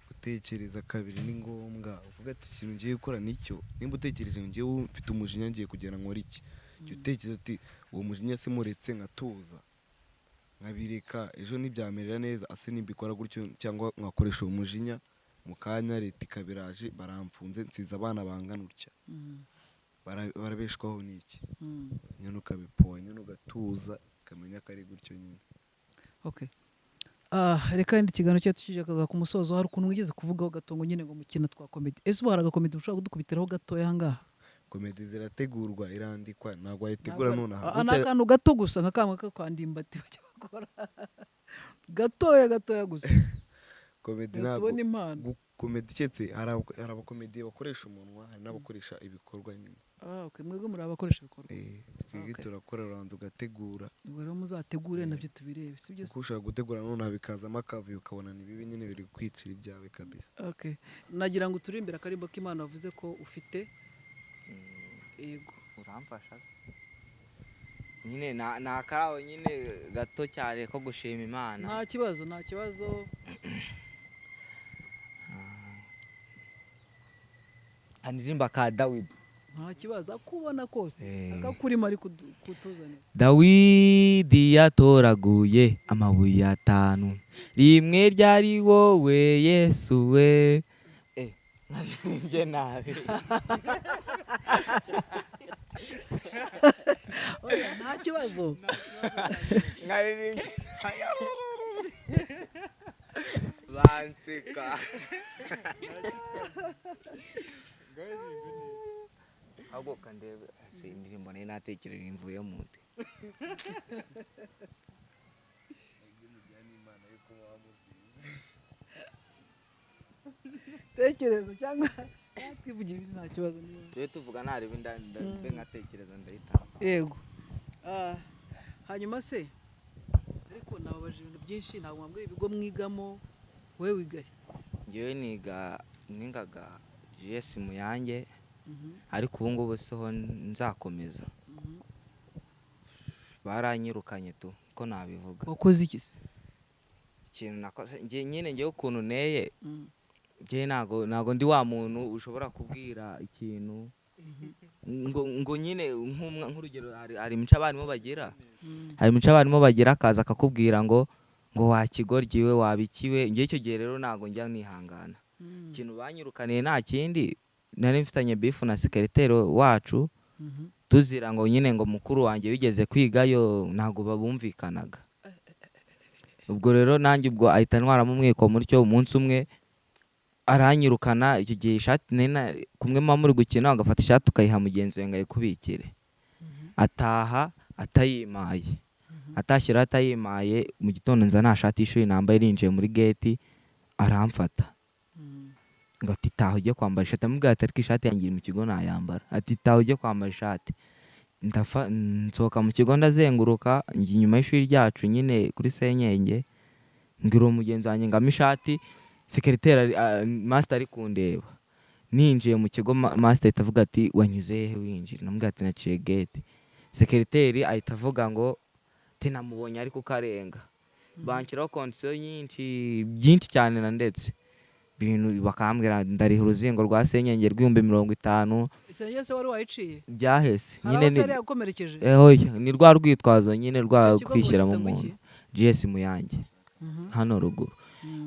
Gutekereza kabiri ni ngombwa. Uvuga ati ikintu ngiye gukora nicyo, nimba utekereje ngo ngewe mfite umujinya ngiye kugira nkore iki, jya utekereza ati uwo mujinya se muretse nkatuza nkabireka, ejo ntibyamerera neza, ase nimbikora gutyo cyangwa nkakoresha uwo mujinya mu kanya leta ikabiraje baramfunze, nsize abana bangana utya, barabeshwaho n'iki? Nyine ukabipoha nyine, ugatuza, ukamenya ko ari gutyo nyine. Okay. Reka wenda ikiganiro cyacu kijya ku musozo. Hari ukuntu wigeze kuvugaho gato ngo nyine ngo mukina twa comedy. Ese ubu hari agakomedi ushobora kudukubitiraho gatoya aha ngaha? Comedy zirategurwa, irandikwa, ntabwo wayitegura nonaha. Ni akantu gato gusa, nka kamwe ko kwa Ndimbati bajya bakora, gatoya gatoya gusa. Comedy ngo ntabwo tubone impano. Comedy keretse hari abakomediye bakoresha umunwa, hari n'abakoresha ibikorwa nyine. Okay, mwebwe muri abakoresha ibikorwa. Twebwe turakora, uranza ugategura. Ubwo rero muzategure nabyo tubirebe, si byo se? Kuko ushobora gutegura nonaha bikazamo akavuyo, ukabona ni bibi nyine, biri kwicira ibyawe kabisa. Okay. Nagira ngo uturimbire akarimbo k'Imana wavuze ko ufite. Yego. Uramfasha se? Nyine ni akaraho nyine gato cyane ko gushima Imana. Nta kibazo, nta kibazo. Andirimba ka Dawidi. Nta kibazo, akubona kose akakurimo ari kutuzanira. Dawidi yatoraguye amabuye atanu, rimwe ryari wowe Yesu we. Nabirimbye nabi. Oya, nta kibazo. Nkaririmbye banseka. Ahubwo kandebe ese indirimbo nari natekereje imvuye mu nde. Tekereza cyangwa twivugira ibindi, nta kibazo niba. Tujye tuvuga nareba inda mbe nkatekereza ndahita. Yego. Hanyuma se ariko nababaje ibintu byinshi, ntabwo mwambwiye ibigo mwigamo. Wowe wigahe? Njyewe nigaga GS Muyange, ariko ubu ngubu siho nzakomeza. Baranyirukanye tu, ko nabivuga. Wakoze iki se? Ikintu nakoze njye nyine, njyewe ukuntu nteye, njye ntago ndi wa muntu ushobora kubwira ikintu ngo nyine nk'urugero hari imico abarimu bagira. Hari imico abarimu bagira, akaza akakubwira ngo wakigoryiwe, wabikiwe. Njye icyo gihe rero ntago njya nihangana. Ikintu banyirukaniye nta kindi, nari mfitanye bifu na sekereteri wacu, tuzira ngo nyine ngo mukuru wanjye wigeze kwigayo, ntago babumvikanaga. Ubwo rero nanjye ubwo ahita antwaramo umwiko mutyo, umunsi umwe aranyirukana. Icyo gihe ishati nari kumwe muba muri gukina, ugafata ishati ukayiha mugenzi wawe ngo ayikubikire. Ataha atayimaye, atashyira atayimaye. Mu gitondo nza nta shati y'ishuri nambaye, ninjiye muri gate aramfata ngo ati taha ujye kwambara ishati. Amubwira ati ariko ishati yanjye iri mu kigo nayambara. Ati taha ujye kwambara ishati. Nsohoka mu kigo ndazenguruka njya inyuma y'ishuri ryacu nyine kuri senyenge, mbwira uwo mugenzi wanjye ngo ampe ishati. Sekereteri master ari kundeba. Ninjiye mu kigo master ahita avuga ati wanyuze hehe winjira? Namubwira ati naciye gate. Sekereteri ahita avuga ngo te namubonye ariko ukarenga. Banshyiraho kondisiyo nyinshi byinshi cyane na ndetse ibintu bakambwira ndariha uruzingo rwa senyenge rw'ibihumbi 50. Senyenge se wari wayiciye? Byahese. Hari Nyine aho se ni yari yagukomerekeje? Oya, ni rwa rwitwazo nyine rwa Ikigo kwishyiramo ngo umuntu. iki? GS Muyange. Hano ruguru.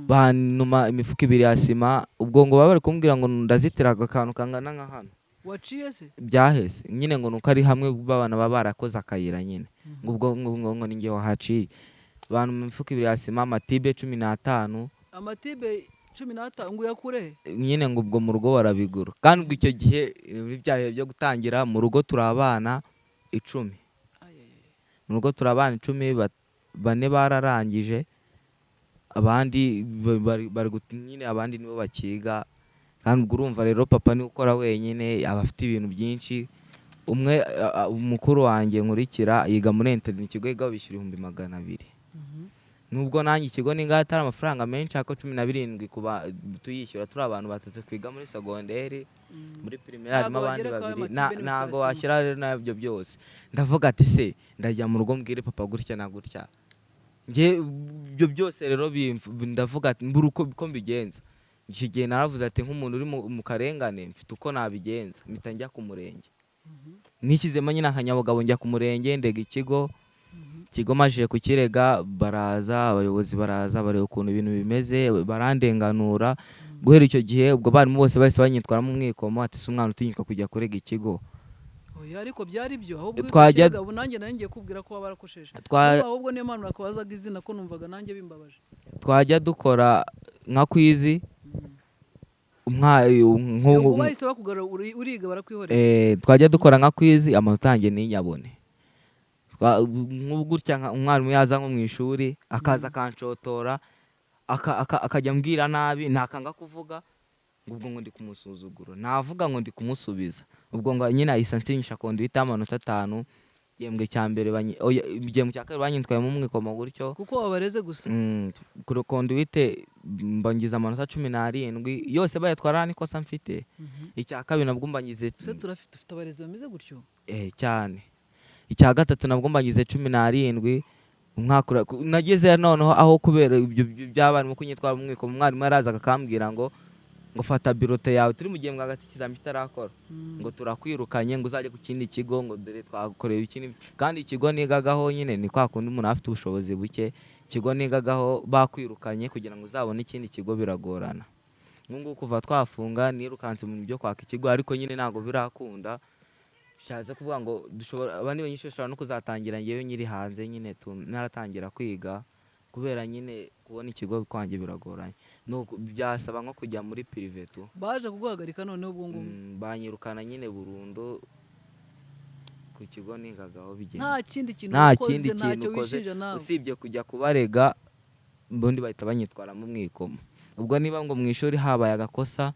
Banuma imifuka ibiri ya sima, ubwo ngo baba bari kumbwira ngo ndazitira akantu kangana nka hano. Waciye se? Byahese. Nyine ngo nuko ari hamwe babana baba barakoze akayira nyine. Ngo ubwo ngo ni njye wahaciye. Banuma imifuka ibiri ya sima, amatibe 15. Amatibe 15 ngo uyakure he? Nyine ngo ubwo mu rugo barabigura. Kandi ubwo icyo gihe muri bya bihe byo gutangira mu rugo turi abana 10. Mu rugo turi abana 10, bane bararangije, abandi bari nyine abandi nibo bakiga. Kandi ubwo urumva rero papa niwe ukora wenyine, aba afite ibintu byinshi. Umwe umukuru wanjye nkurikira yiga muri interineti, ikigo yigaho bishyura 200,000. Nubwo nanjye ikigo ningahe atari amafaranga menshi, ariko 17 kuba tuyishyura turi abantu batatu twiga muri segonderi, muri primaire harimo Ntago abandi wagerekaho babiri. amatibe n'imifuka Ntago ya sima. washyira rero nabyo byose. Ndavuga ati se ndajya mu rugo mbwire papa gutya na gutya, njye ibyo byose rero ndavuga ati mbura uko mbigenza. Icyo gihe naravuze ati nk'umuntu uri mu karengane mfite uko nabigenza, mpita njya ku murenge, nishyizemo nyine akanyabugabo, njya ku murenge ndega ikigo. Ikigo majije kukirega, baraza abayobozi, baraza bareba ukuntu ibintu bimeze, barandenganura. Guhera icyo gihe ubwo abarimu bose bahise banyitwaramo umwikomo, ati si umwana utinyuka kujya kurega ikigo. Oya, ariko byari byo ahubwo ubu nanjye nari ngiye kubwira ko waba warakosheje. Ahubwo niyo mpamvu nakubazaga izina, ko numvaga nanjye bimbabaje. Twajya dukora nka quiz Ubwo bahise bakugarura uriga barakwihorera. Twajya dukora nka quiz, amanota yanjye ntinyabone. Nk'ubu gutya umwarimu yaza nko mu ishuri akaza akanshotora, akajya ambwira nabi, ntakanga kuvuga ngo ubwo ngo ndi kumusuzugura, navuga ngo ndi kumusubiza, ubwo ngo nyine ahise ansinyisha conduite y'amanota 5. Igihembwe cya mbere oya, igihembwe cya kabiri banyitwayemo umwikomo gutyo. Kuko wabareze gusa. Kuri conduite mba ngize amanota 17 yose bayatwara n'ikosa mfite. Icya kabiri nabwo mba ngize Se turafite ufite abarezi bameze gutyo? Cyane. Icya gatatu nabwo mba ngize 17. Umwaka nageze noneho aho kubera ibyo by'abarimu kunyitwara umwikomo, umwarimu yarazaga akambwira ngo fata birote yawe, turi mu gihembwe hagati ikizami kitarakora, ngo turakwirukanye, ngo uzajye ku kindi kigo, ngo dore twakoreye iki n'iki. Kandi ikigo nigagaho nyine ni kwa kundi umuntu afite ubushobozi buke, ikigo nigagaho bakwirukanye kugira ngo uzabone ikindi kigo biragorana. Nk'ubu kuva twafunga nirukanse mu bintu byo kwaka ikigo, ariko nyine ntabwo birakunda. Bishatse kuvuga ngo dushobora, abandi banyeshuri bashobora no kuzatangira ngewe nyiri hanze nyine naratangira kwiga, kubera nyine kubona ikigo kwanjye biragoranye. Nuko byasaba nko kujya muri privé tu. Baje kuguhagarika noneho ubwo ngubwo? Banyirukana nyine burundu ku kigo nigagaho bigenda. Nta kindi kintu Nta ukoze, kindi kintu ntacyo ukoze, wishinja nawe. usibye kujya kubarega, ubundi bahita banyitwaramo umwikomo. Ubwo niba ngo mu ishuri habaye agakosa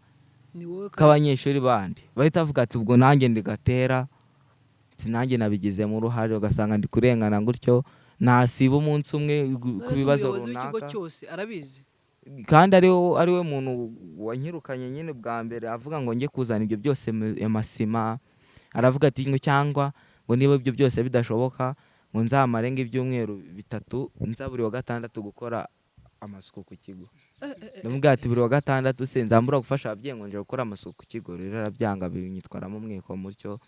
Ni wowe k'abanyeshuri bandi, bahita bavuga ati ubwo nanjye ndigatera, nanjye nabigizemo uruhare, ugasanga ndi kurengana gutyo, nasiba umunsi umwe ku None se bibazo umuyobozi w'ikigo runaka. cyose arabizi? Kandi ari we muntu wanyirukanye nyine bwa mbere, avuga ngo njye kuzana ibyo byose amasima, aravuga ati ngo cyangwa ngo niba ibyo byose bidashoboka ngo nzamare nk'ibyumweru 3 nza buri wa gatandatu gukora amasuku ku kigo. Ndamubwira ati buri wa gatandatu se nzambura gufasha ababyeyi ngo nje gukora amasuku ku kigo? Rero arabyanga, binyitwaramo umwiko mutyo.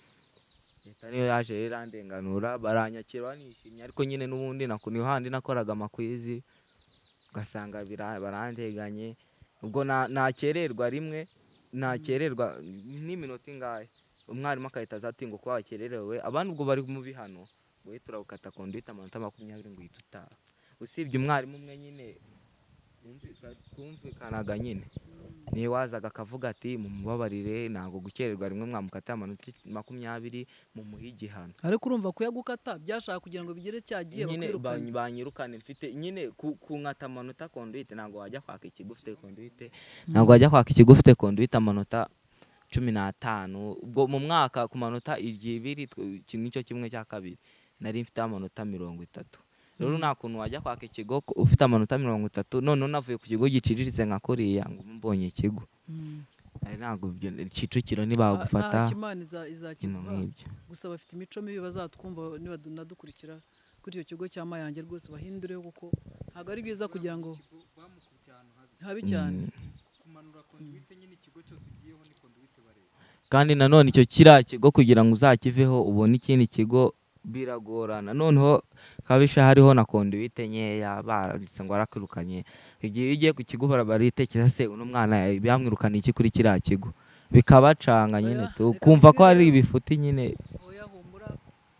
Leta niyo yaje rero irandenganura, baranyakira banishimye, ariko nyine n'ubundi niho handi nakoraga amakwizi ugasanga baranteganye. Ubwo nakererwa rimwe, nakererwa n'iminota ingahe, umwarimu akahita aza ati ngo kuba wakererewe, abandi ubwo bari mu bihano, ngo uhite urawukata conduite amanota 20 ngo uhite utaha. Usibye umwarimu umwe nyine twumvikanaga nyine, niwe wazaga akavuga ati mumubabarire, ntabwo gukererwa rimwe mwamukata amanota 20, mumuhe igihano. Ariko urumva kuyagukata byashaka kugira ngo bigere cyagiye nyine bakwirukane. Banyirukane mfite nyine kunkata amanota conduite, ntabwo wajya kwaka ikigo ufite conduite, ntabwo wajya kwaka ikigo ufite conduite amanota 15. Ubwo mu mwaka ku manota igihe ibiri iki nicyo kimwe cya kabiri nari mfite amanota 30. Rero nta kuntu wajya kwaka ikigo ufite amanota 30, noneho navuye ku kigo giciriritse nka kuriya ngo mbonye ikigo. Ari ntabwo ibyo Kicukiro ntibagufata. Nta Imana Ibintu izakiguha. nk'ibyo. Gusa bafite imico mibi, bazatwumva nibadukurikira kuri icyo kigo cya Mayange rwose bahindureho, kuko ntabwo ari byiza kugira ngo habi cyane. Kandi nanone icyo kiriya kigo kugira ngo uzakiveho ubone ikindi kigo biragorana. Noneho kabisha hariho na conduite nkeya, baranditse ngo barakwirukanye. Igihe iyo ugiye ku kigo baritekereza se uno mwana bamwirukaniye iki kuri kiriya kigo, bikabacanga nyine Oya, tu reka kumva ko nkubwire ari rero. ibifuti nyine. Oya humura,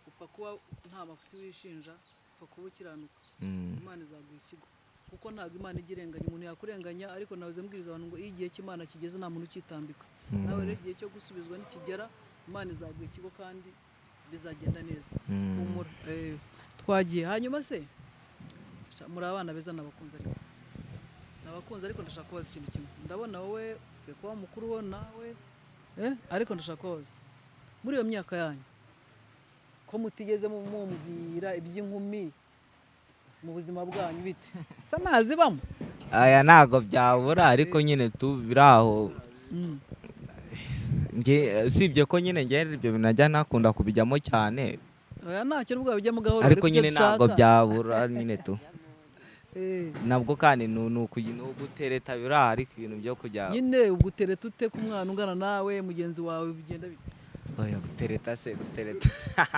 upfa kuba nta mafuti wishinja, upfa kuba ukiranuka. Imana izaguha ikigo, kuko ntabwo Imana ijya irenganya umuntu. Yakurenganya, ariko nahoze mbwiriza abantu ngo iyo igihe cy'Imana kigeze nta muntu ukitambika. Nawe rero igihe cyo gusubizwa nikigera, Imana izaguha ikigo kandi bizagenda neza. Humura. Twagiye hanyuma se muri abana beza, nabakunze, ariko nabakunze, ariko ndashaka kubaza ikintu kimwe. Ndabona wowe Upfuye kuba mukuru wo nawe, ariko ndashaka kubabaza muri iyo myaka yanyu ko mutigeze mumbwira iby'inkumi mu buzima bwanyu, bite sa ntazibamo? Aya ntago byabura, ariko nyine tu biri aho. Usibye ko nyine nge ibyo bintu najya nakunda kubijyamo cyane. Oya, ntacyo nubwo wabijyamo gahoro, ariko ariko ibyo nyine ntabwo dushaka. Byabura nyine tu. Nabwo kandi ni ugutereta biri aho, ariko ibintu byo kujya Nyine ubwo utereta ute ku mwana ungana nawe, mugenzi wawe, bigenda bite? Oya, gutereta se, gutereta?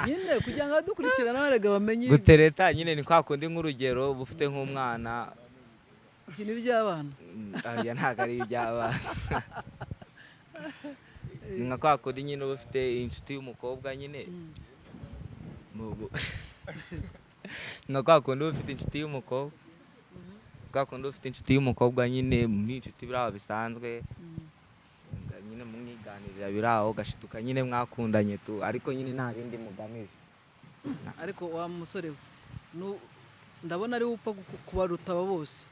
Nyine kugira ngo abadukurikirana barega bamenye. Gutereta nyine ni kwa kundi, nk'urugero uba ufite nk'umwana. Ikintu by'abana. Oya, ntabwo ari iby'abana. Ni nka kwa kundi nyine uba ufite inshuti y'umukobwa nyine. Ni nka kwa kundi uba ufite inshuti y'umukobwa, kwa kundi uba ufite inshuti y'umukobwa nyine, ni inshuti biri aho bisanzwe nyine, mwiganirira biri aho, ugashituka nyine mwakundanye tu, ariko nyine nta bindi mugamije. Ariko wa musore we, ndabona ari we upfa kubaruta aba bose.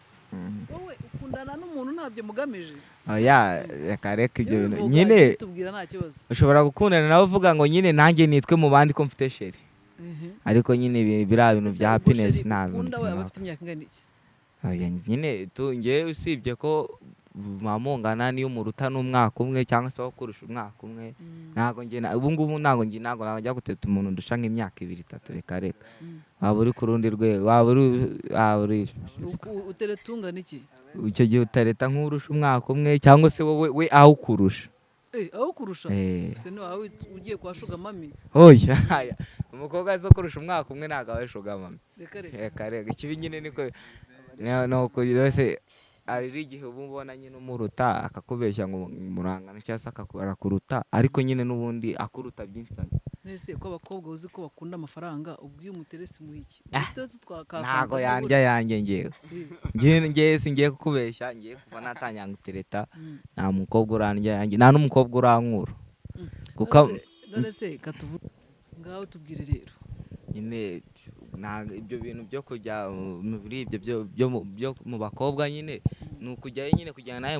Wowe ukundana n'umuntu ntabyo mugamije? Oya, reka reka, ibyo bintu Bivuga, nyine tubwira, nta kibazo. Ushobora gukundana nawe uvuga ngo nyine nanjye nitwe mu bandi ko mfite chéri, ariko nyine biriya bintu Ese bya ubwo happiness chéri nta bintu ukunda we aba by'umwaka. afite imyaka ingana iki? Oya, nyine tu ngewe usibye ko mwamungana, niyo umuruta n'umwaka umwe cyangwa se wakurusha umwaka umwe, ntabwo njye ubu ngubu ntabwo njye ntabwo najya guteta umuntu ndusha nk'imyaka 2, 3, reka reka. Waba uri ku rundi rwego, waba uri Utereta ungana iki? Icyo gihe utareta nk'urusha umwaka umwe cyangwa se wowe we awukurusha. Aho kurusha? Eh. Se ni wawe ugiye kwa sugar mummy? Oya, aya, umukobwa zo kurusha umwaka umwe ntabwo aba sugar mummy. Reka reka. Reka reka, ikibi nyine niko ni uko yose hari igihe uba ubona nyine umuruta akakubeshya ngo murangana cyangwa se arakuruta, ariko nyine n'ubundi akuruta byinshi cyane. Nese ko abakobwa uzi ko bakunda amafaranga, ubwo iyo umuteresi muha iki? Ah, Ufite twa ka ntago fanta yandya yanjye ngewe. Ngewe singiye kukubeshya, ngiye kuva natangira gutereta, nta mukobwa urandya yanjye, nta n'umukobwa urankura kuko None se katuvuge, ngaho tubwire rero. Nyine nta ibyo bintu byo kujya muri ibyo byo mu bakobwa nyine, ni ukujyayo nyine kujyana nawe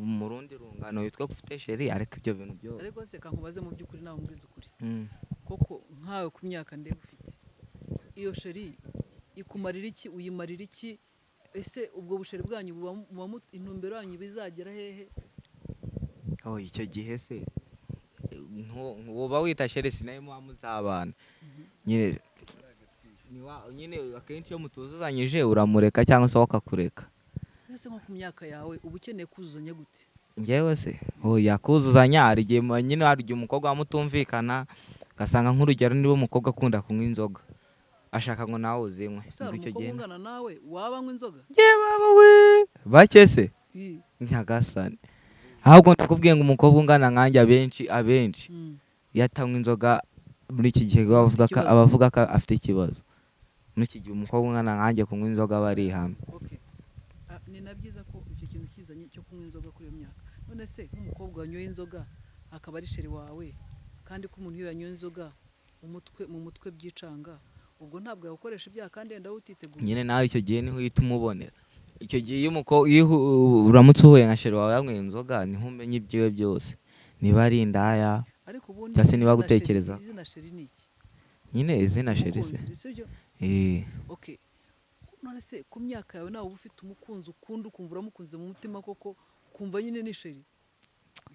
mu rundi rungano witwa ko ufite chéri, ariko ibyo bintu byo Ariko se kankubaze, mu by'ukuri nawe umbwize ukuri, koko nkawe ku myaka ndeba ufite, iyo chéri ikumarira iki, uyimarira iki? Ese ubwo buchéri bwanyu buba intumbero yanyu bizagera hehe? Oh, icyo gihe se uba wita chéri, sinayo muba muzabana nyine. Nyine akenshi iyo mutuzuzanyije uramureka cyangwa se wowe akakureka. Ese nko ku myaka yawe uba ukeneye kuzuzanya gute? Njyewe se, oya, kuzuzanya hari igihe nyine hari igihe umukobwa mutumvikana, ugasanga nk'urugero niba umukobwa akunda kunywa inzoga, ashaka ngo nawe uzinywe. Ese hari Ubwo icyo umukobwa gihe ungana nawe waba anywa inzoga? Ye baba we, bake se. Ii. Nyagasani, ahubwo ndakubwiye ngo umukobwa ungana nkanjye, abenshi abenshi iyo atanywa inzoga muri iki gihe bavuga ko Ikibazo. abavuga ko afite ikibazo. Muri iki gihe umukobwa ungana nkanjye kunywa inzoga aba ari ihame. Okay. Ah, ni na byiza ko icyo kintu kizanye cyo kunywa inzoga kuri iyo myaka. None se nk'umukobwa wanyoye inzoga akaba ari chéri wawe, kandi ko umuntu iyo yanyoye inzoga umutwe mu mutwe byicanga, ubwo ntabwo yagukoresha ibyaha kandi yenda wowe utiteguye? Nyine nawe icyo gihe niho uhita umubonera. Icyo gihe iyo iyo uramutse uhuye nka chéri wawe yanyweye inzoga, niho umenya ibyiwe byose, niba ari indaya Ariko ubundi cyangwa se niba izina chéri- agutekereza. Izina chéri ni iki? Nyine izina chéri se? Umukunzi, sibyo? Eh. Okay, none se ku myaka yawe nawe uba ufite umukunzi ukunda, ukumva uramukunze mu mutima koko, ukumva nyine ni chéri?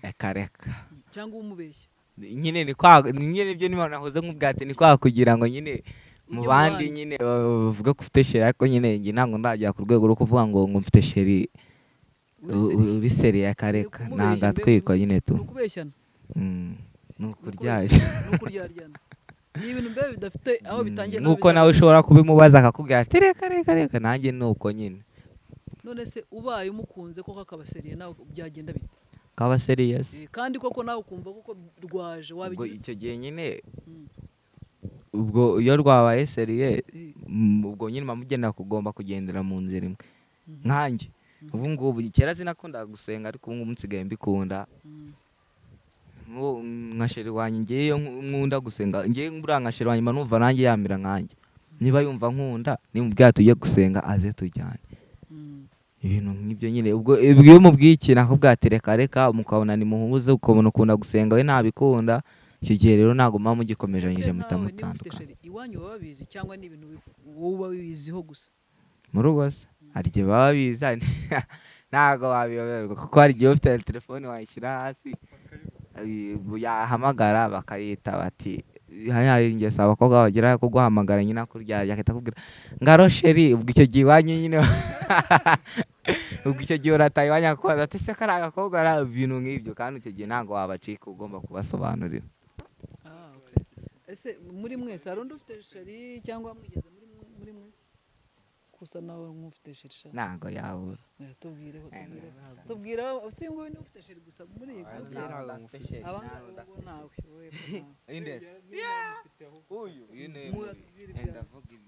Reka reka. Cyangwa umubeshya? Nyine ni kwa nyine ibyo niba nahoze nkubwira ati ni kwa kugira ngo nyine mu Ujye mu bandi bandi. Nyine bavuga ko ufite chéri, ariko nyine njye ntabwo ndagera ku rwego rwo kuvuga ngo mfite chéri. Uri sérieux. Uri sérieux, akareka. Ni Ntabwo ukumubeshya atwikwa mbega, nyine tu. Ni ukubeshyana. Ni Ni ukuryashya. ukubeshyana, ni ukuryaryana, ni ibintu mbe bidafite aho bitangiye n'aho Nk'uko nawe bizagera. ushobora kubimubaza akakubwira ati reka reka reka, nanjye ni uko nyine. None se ubaye umukunze koko akaba sérieux, nawe byagenda bite? Kaba serious? Kandi koko nawe ukumva koko rwaje, Ubwo wabigira? icyo gihe nyine, ubwo iyo rwabaye sérieux, ubwo nyine muba mugenda kugomba kugendera mu nzira imwe. Nkanjye ubu ngubu, kera sinakundaga gusenga, ariko ubu ngubu nsigaye mbikunda. Nka chéri wanjye, ngewe iyo nkunda gusenga, ngewe buriya nka chéri wanjye mba numva nanjye yamera nkanjye. Niba yumva nkunda, nimubwira tujye gusenga aze tujyane. Ibintu nk'ibyo nyine, ubwo iyo umubwiye ikintu akakubwira ati reka reka, mukabona ni muhuze, ukabona ukunda gusenga we ntabikunda, icyo gihe rero ntabwo muba mugikomezanyije, Ese muhita nkawe niba ufite mutandukana. Chéri, iwanyu baba babizi cyangwa ni ibintu wowe uba wibiziho gusa? Mu rugo se hari igihe baba babizi, ntabwo wabiyoberwa, kuko hari igihe uba ufite telefone wayishyira hasi, yahamagara bakayita bati hari ingeso abakobwa bagira yo kuguhamagara nyine akuryarya, agahita akubwira ngo allô chéri. Ubwo icyo gihe iwanyu nyine, ubwo icyo gihe urataha iwanyu akakubaza ati ese kariya gakobwa ari ibintu nk'ibyo, kandi icyo gihe ntabwo wabacika, ugomba kubasobanurira. Ah, okay. Ese muri mwese hari undi ufite chéri cyangwa mwigeze muri mwe gusa nawe nk'ufite chéri sha? Ntabwo yabura. Tubwireho, tubwireho, tubwireho. Si uyu nguyu niwe ufite chéri gusa muri iyi groupe? Aba ngaba bo nawe, wowe ko nawe. Muratubwire ibya tubwire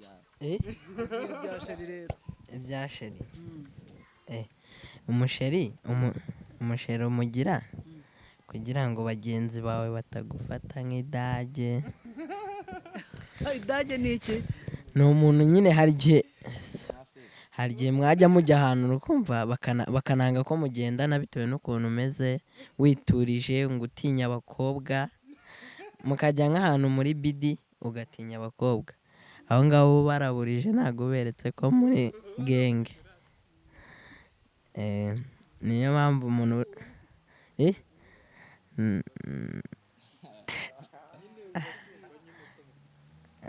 ibya chéri rero. Ibya chéri? Umuchéri, umuchéri umugira kugira ngo bagenzi bawe batagufata nk'idage. Idage ni iki? Ni umuntu nyine, hari igihe mwajya mujya ahantu urukumva bakananga ko mugendana bitewe n'ukuntu umeze, witurije, ngo utinya abakobwa, mukajya nk'ahantu muri bidi ugatinya abakobwa, aho ngaho bo baraburije, ntabwo beretse ko muri gang. Niyo mpamvu umuntu eh?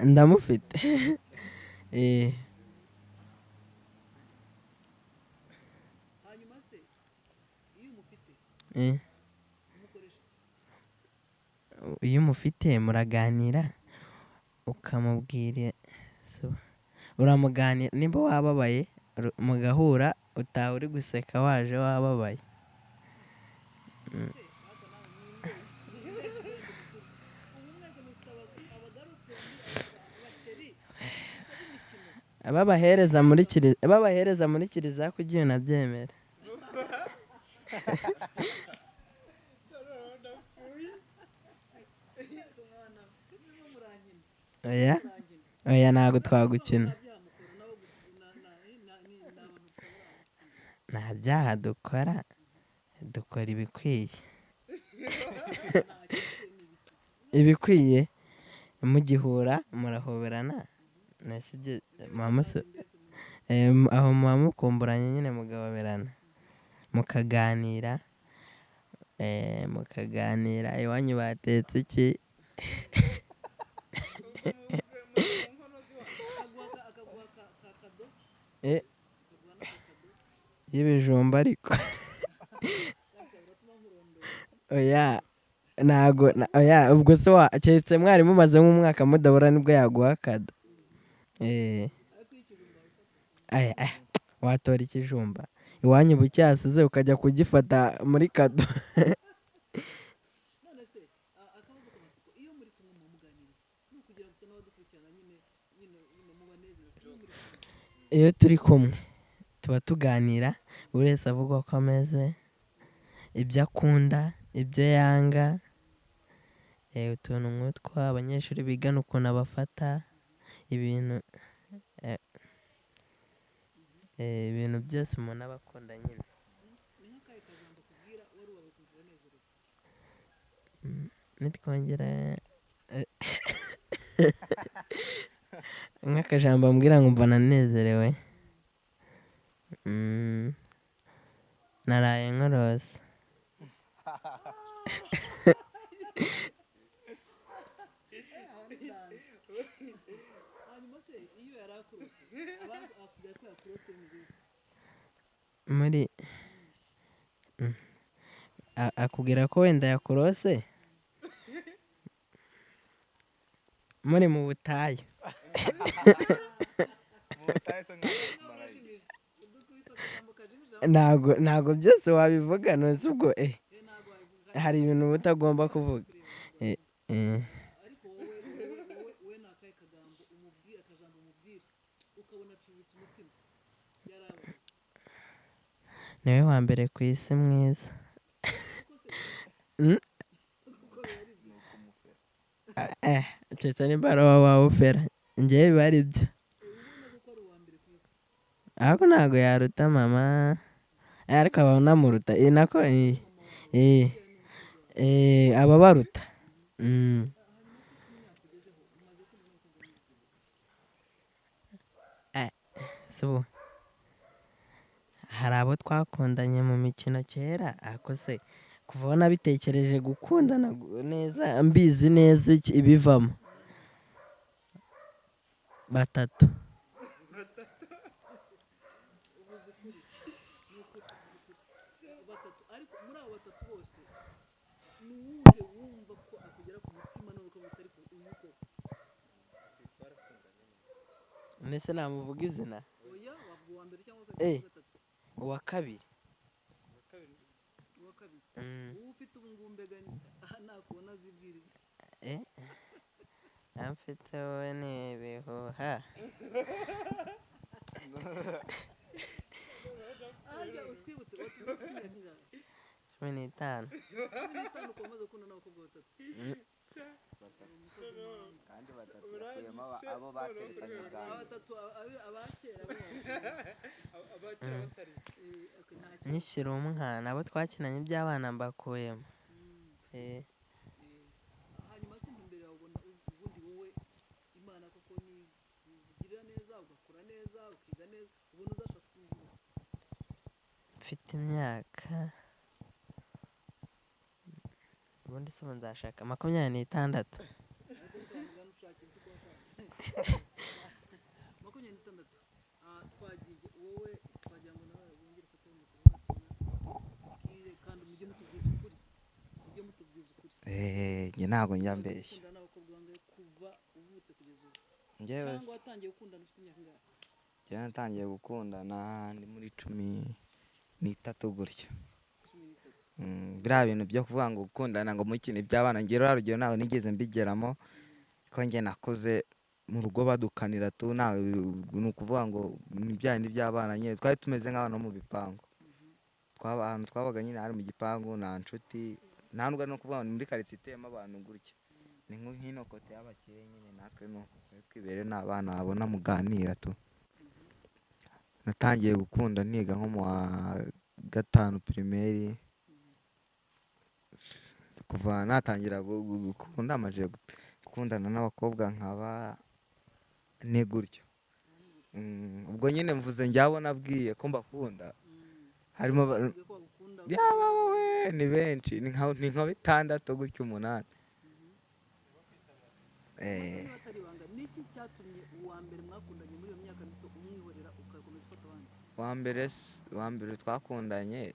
Ndamufite. Hanyuma se iyo umufite umukoresha iki? Iyo umufite muraganira, ukamubwira, uramuganira nimba wababaye, mugahura, utaha uri guseka waje wababaye. Ese hata nawe ubu mwese mufite abagirlfriend, abachéri gusa b'imikino? Babahereza muri kiliziya kugira unabyemera. Mwana murimo murankina. Oya. Murankina. Oya, ntabwo twagukina. Nta byaha mukora nabo ni abantu gusa bari aho. Nta byaha dukora, dukora ibikwiye. Ibikwiye, mugihura murahoberana, nese ibyo muba aho muba mukumburanye nyine, mugahoberana, mukaganira, iwanyu batetse iki. Akaguha ka kado? Akaguha n'akakado? Y'ibijumba ariko. Gutya uratuma nkurondora. Oya, ntago oya, ubwo se wa keretse mwari mumaze nk'umwaka mudahura nibwo yaguha kado. Ariko iyo ikijumba wabifata? Aya, aya, watora ikijumba iwanyu bucyasize ukajya kugifata muri kado? None se akabazo k'amatsiko, iyo muri kumwe muba muganira iki? Ni ukugira gusa n'abadukurikirana nyine mubanezeza iyo muri kumwe. Iyo turi kumwe tuba tuganira, buri wese avuga uko ameze, ibyo akunda, ibyo yanga, utuntu nk'utwo, abanyeshuri bigana ukuntu abafata, ibintu byose umuntu aba akunda nyine. Ni nk'akahe kajambo akubwira wari wawe ukumva uranezerewe? Nitwongera nk'akajambo ambwira ngo mva nanezerewe. Naraye nkorose. Hanyuma se iyo yari akurose, aba akubwira ko yakurose bimeze bite? Muri akubwira ko wenda yakurose muri mu butayu. Urashimije, udukubise akajambo kajimije. Ntago byose wabivuga, nonese ubwo Ntabwo wabivuga. Hari ibintu uba utagomba kuvuga. Ariko wowe ni akahe kagambo umubwira, akajambo umubwira ukabona acubitse umutima yarabaye? Niwe wa mbere ku isi mwiza. Kuko se kuko biba ari byo? Keretse nimba ari wowe wawufera, njyewe biba ari byo. Ubona ko ari uwa mbere ku isi. Ahubwo ntabwo yaruta mama, ariko aba anamuruta, nako aba abaruta. So hari abo twakundanye mu mikino kera, ariko se kuva aho nabitekereje gukundana neza mbizi neza ibivamo, 3. Ariko muri abo batatu bose ni uwuhe wumva ko akugera ku mutima n'uko utari uyu koko? Nese namuvuga izina? Oya, wavuga uwa mbere cyangwa gatatu. Uwa kabiri. Uwa kabiri. Uwo ufite ubu ngubu mbega nakubona azibwiriza. Amfite wowe ni ibihuha. Utwibutse watubwira ingahe? 15. 15 ukaba umaze gukundana n'abakobwa batatu. Kandi batatu bakuyemo abo baterekanye bwa mbere. Batatu abakera Nkikiri umwana abo twakinanye iby'abana mbakuyemo. Hanyuma se imbere yawe ubona ubundi wowe Imana koko ni ugirira neza, ugakora neza, ukiga neza, ubona uzashaka ufite Mfite imyaka ubundi se ubu nzashaka 26. 26. Twagiye wowe twagira ngo nawe wongere ufate mikoro tubwire, kandi mujye mutubwiza ukuri. Mujye mutubwiza ukuri. Njye ntabwo njya mbeshya. Gukundana n'abakobwa bangahe kuva uvutse kugeza ubu? Njyewe Cyangwa watangiye gukundana ufite imyaka ingahe? Njyewe natangiye gukundana ndi muri 13 gutyo. 13. Biriya bintu byo kuvuga ngo gukundana ngo mukine iby'abana, njye ruriya rugero ntabwo nigeze mbigeramo, ko njye nakuze mu rugo badukanira tu, ni ukuvuga ngo ni bya bindi by'abana nyine, twari tumeze nk'abana bo mu bipangu. Ahantu twabaga nyine hari mu gipangu, nta nshuti, nta nubwo ari no kuvuga ngo ni muri karitsiye ituyemo abantu gutya, ni nk'ino kote y'abakire nyine, natwe ni uko twari twibereye n'abana babona muganira tu. Natangiye gukunda niga nko mu wa 5 primaire, kuva natangira gukunda amaze gukundana n'abakobwa nkaba ni gutyo. Ubwo nyine mvuze njyabo nabwiye ko mbakunda, harimo yaba wowe ni benshi, ni nka 6 gutyo 8. Niki cyatumye uwa mbere mwakundanye muri iyo myaka mito umwihorera ugakomeza ufata abandi? Uwa mbere twakundanye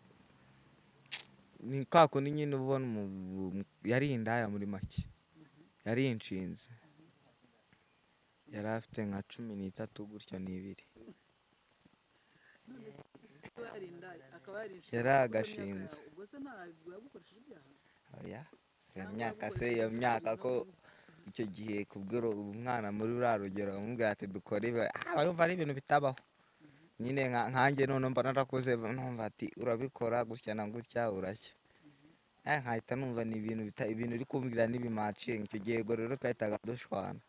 ni kwa kundi nyine ubona yari indaya muri make, yari inshinzi, yari afite nka 13 gutyo n'ibiri. Yari agashinze. Ubwo se ntabwo yagukoresheje ibyaha? Oya, iyo myaka se, iyo myaka ko icyo gihe kubwira umwana muri ruriya rugero amubwira ati dukore ibi, aba yumva ari ibintu bitabaho. Nyine nkanjye none mba narakuze numva ati urabikora gutya na gutya urashya. Nkahita numva ni ibintu ibintu uri kumbwira n'ibimacinga. Icyo gihe rero twahitaga dushwana.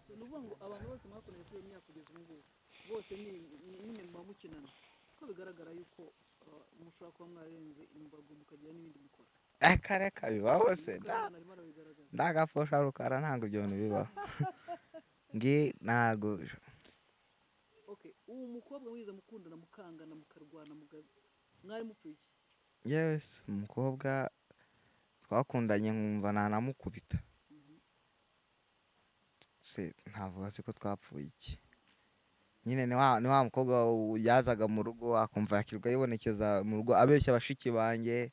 So ni ukuvuga ngo abantu bose mwakundanye kuri iyo myaka kugeza ubu ngubu bose nyine muba mukinana, ko bigaragara yuko mushobora kuba mwarenze imbago mukagira n'ibindi mukora. Reka reka bibaho se, ndagafosha rukara ntabwo ibyo bintu bibaho. Ngi ntabwo. Okay, uwo mukobwa mwiza mukundana mukangana mukarwana mwari mupfuye iki? Yes, umukobwa twakundanye nkumva nanamukubita. Se ntavuga se ko twapfuye iki. Nyine ni wa mukobwa yazaga mu rugo akumva yakirwa yibonekeza mu rugo abeshya bashiki banjye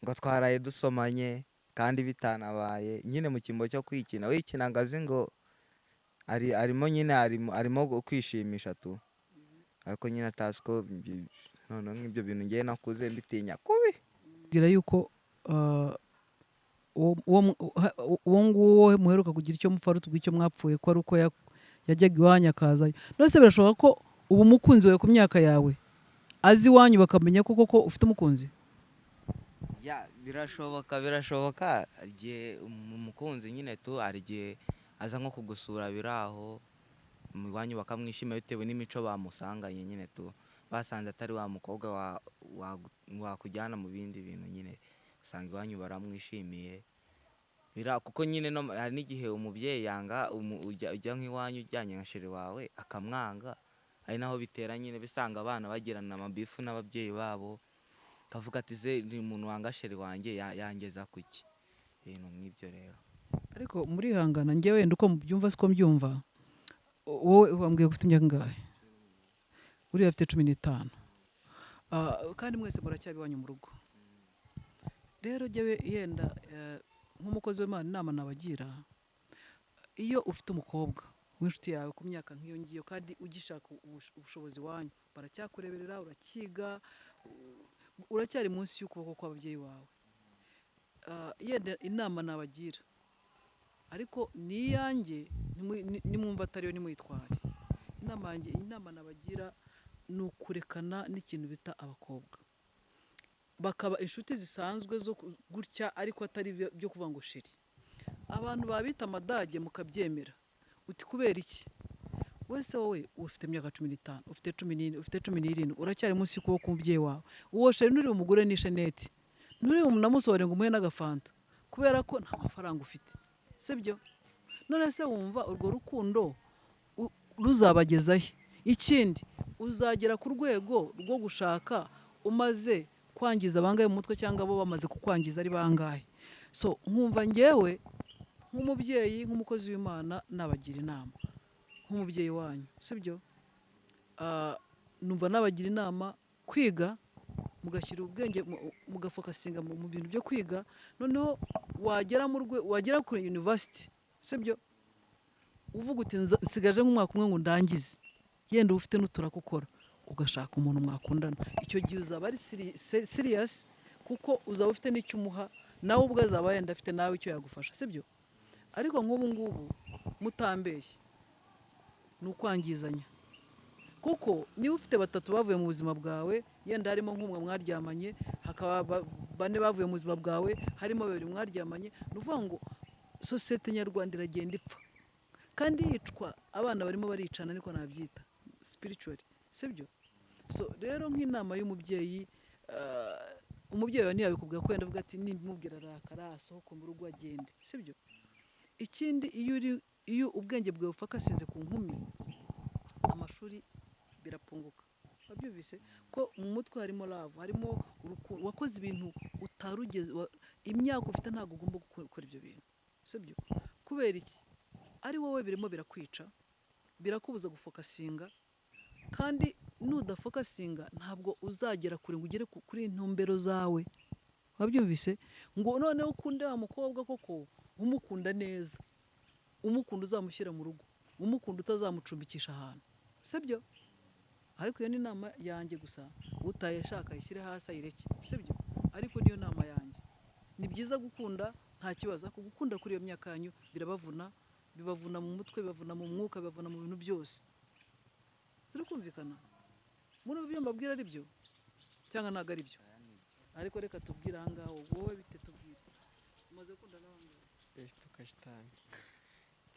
ngo twaraye dusomanye kandi bitanabaye. Nyine mu cyimbo cyo kwikina wikina ngazi ngo arimo nyine arimo kwishimisha tu, ariko nyine atazi ko none nk'ibyo bintu ngiye nakuze mbitinya kubi. Bwira yuko uwo nguwo muheruka kugira icyo mupfa rutubwira icyo mwapfuye ko ari uko yajyaga iwanyu akazayo. None se birashoboka ko ubu umukunzi wawe ku myaka yawe azi iwanyu bakamenya ko koko ufite umukunzi? Ya, birashoboka igihe umukunzi nyine tu hari igihe aza nko kugusura biraho Iwanyu bakamwishimira bitewe n'imico bamusanganye nyine tu, basanze atari wa mukobwa wakujyana mu bindi bintu nyine, usanga iwanyu baramwishimiye. Kuko nyine hari n'igihe umubyeyi yanga ujya nk'iwanyu ujyanye nka chéri wawe akamwanga, ari naho bitera nyine bisanga abana bagirana amabifu n'ababyeyi babo, kavuga ati ze ni umuntu wanga chéri wanjye yangeza kuki, ibintu nk'ibyo rero. Ariko murihangana, njyewe wenda uko mubyumva siko mbyumva. Wowe wambwiye ko ufite imyaka ingahe? Uriya afite 15. Kandi mwese muracyari iwanyu mu rugo. Rero njyewe yenda nk'umukozi w'Imana inama nabagira, iyo ufite umukobwa w'inshuti yawe ku myaka nk'iyo ngiyo kandi ugishaka ubushobozi iwanyu, baracyakureberera, urakiga, uracyari munsi y'ukuboko kw'ababyeyi bawe. Yenda inama nabagira, ariko ni iyanjye, nimwumva atariyo nimuyitware. Inama yanjye, inama nabagira ni ukurekana n'ikintu bita abakobwa, bakaba inshuti zisanzwe zo gutya, ariko atari byo kuvuga ngo chéri. Abantu babita amadage mukabyemera, uti kubera iki? Wese wowe ufite imyaka 15, ufite 14, ufite 17, uracyari munsi y'ukuboko k'umubyeyi wawe. Uwo chéri nturi umugure n'isheneti, nturi unamusohore ngo umuhe n'agafanta, kubera ko nta mafaranga ufite, sibyo? None se wumva urwo rukundo ruzabagezahe? Ikindi, uzagera ku rwego rwo gushaka umaze kwangiza bangahe mu mutwe, cyangwa bo bamaze kukwangiza ari bangahe? So nkumva njyewe nk'umubyeyi, nk'umukozi w'Imana, nabagira inama nk'umubyeyi wanyu, sibyo? Numva nabagira inama kwiga, mugashyira ubwenge mugafokasinga mu bintu byo kwiga, noneho wagera mu wagera kuri university, sibyo? Uvuga uti nsigaje nk'umwaka umwe ngo ndangize, yenda ufite n'uturaka ukora, ugashaka umuntu mwakundana. Icyo gihe uzaba ari serious, kuko uzaba ufite n'icyo umuha, nawe ubwo azaba yenda afite nawe icyo yagufasha, sibyo? Ariko nk'ubu ngubu mutambeshye ni ukwangizanya, kuko niba ufite batatu bavuye mu buzima bwawe, yenda harimo nk'umwe mwaryamanye, hakaba bane bavuye mu buzima bwawe, harimo babiri mwaryamanye, ni ukuvuga ngo sosiyete nyarwanda iragenda ipfa kandi yicwa, abana barimo baricana, niko nabyita spiritually, sibyo? So rero nk'inama y'umubyeyi, umubyeyi wawe ntiyabikubwira ko wenda avuga ati nimbimubwira arakara, asohoke mu rugo agende, sibyo? Ikindi, iyo ubwenge bwawe bufakasinze ku nkumi, amashuri birapunguka. Wabyumvise ko mu mutwe harimo love, harimo urukundo, wakoze ibintu utarugeze, imyaka ufite ntabwo ugomba gukora ibyo bintu, sibyo? Kubera iki? Ari wowe birimo birakwica, birakubuza gufokasinga, kandi nudafokasinga ntabwo uzagera kure ngo ugere kuri intumbero zawe. Wabyumvise ngo noneho ukunde wa mukobwa koko, umukunda neza, umukunda uzamushyira mu rugo, umukunda utazamucumbikisha ahantu, sibyo? Ariko iyo ni inama yanjye gusa, utayashaka ayishyire hasi ayireke, sibyo? Ariko niyo nama yanjye. Ni byiza gukunda nta kibazo, ariko gukunda kuri iyo myaka yanyu birabavuna, bibavuna mu mutwe, bibavuna mu mwuka, bibavuna mu bintu byose. Turi kumvikana? Muri ibyo mbabwira ari byo cyangwa ntabwo ari byo? Ariko reka tubwire aha ngaha, wowe bite tubwire. Umaze gukunda n'abangahe? Tukashitani.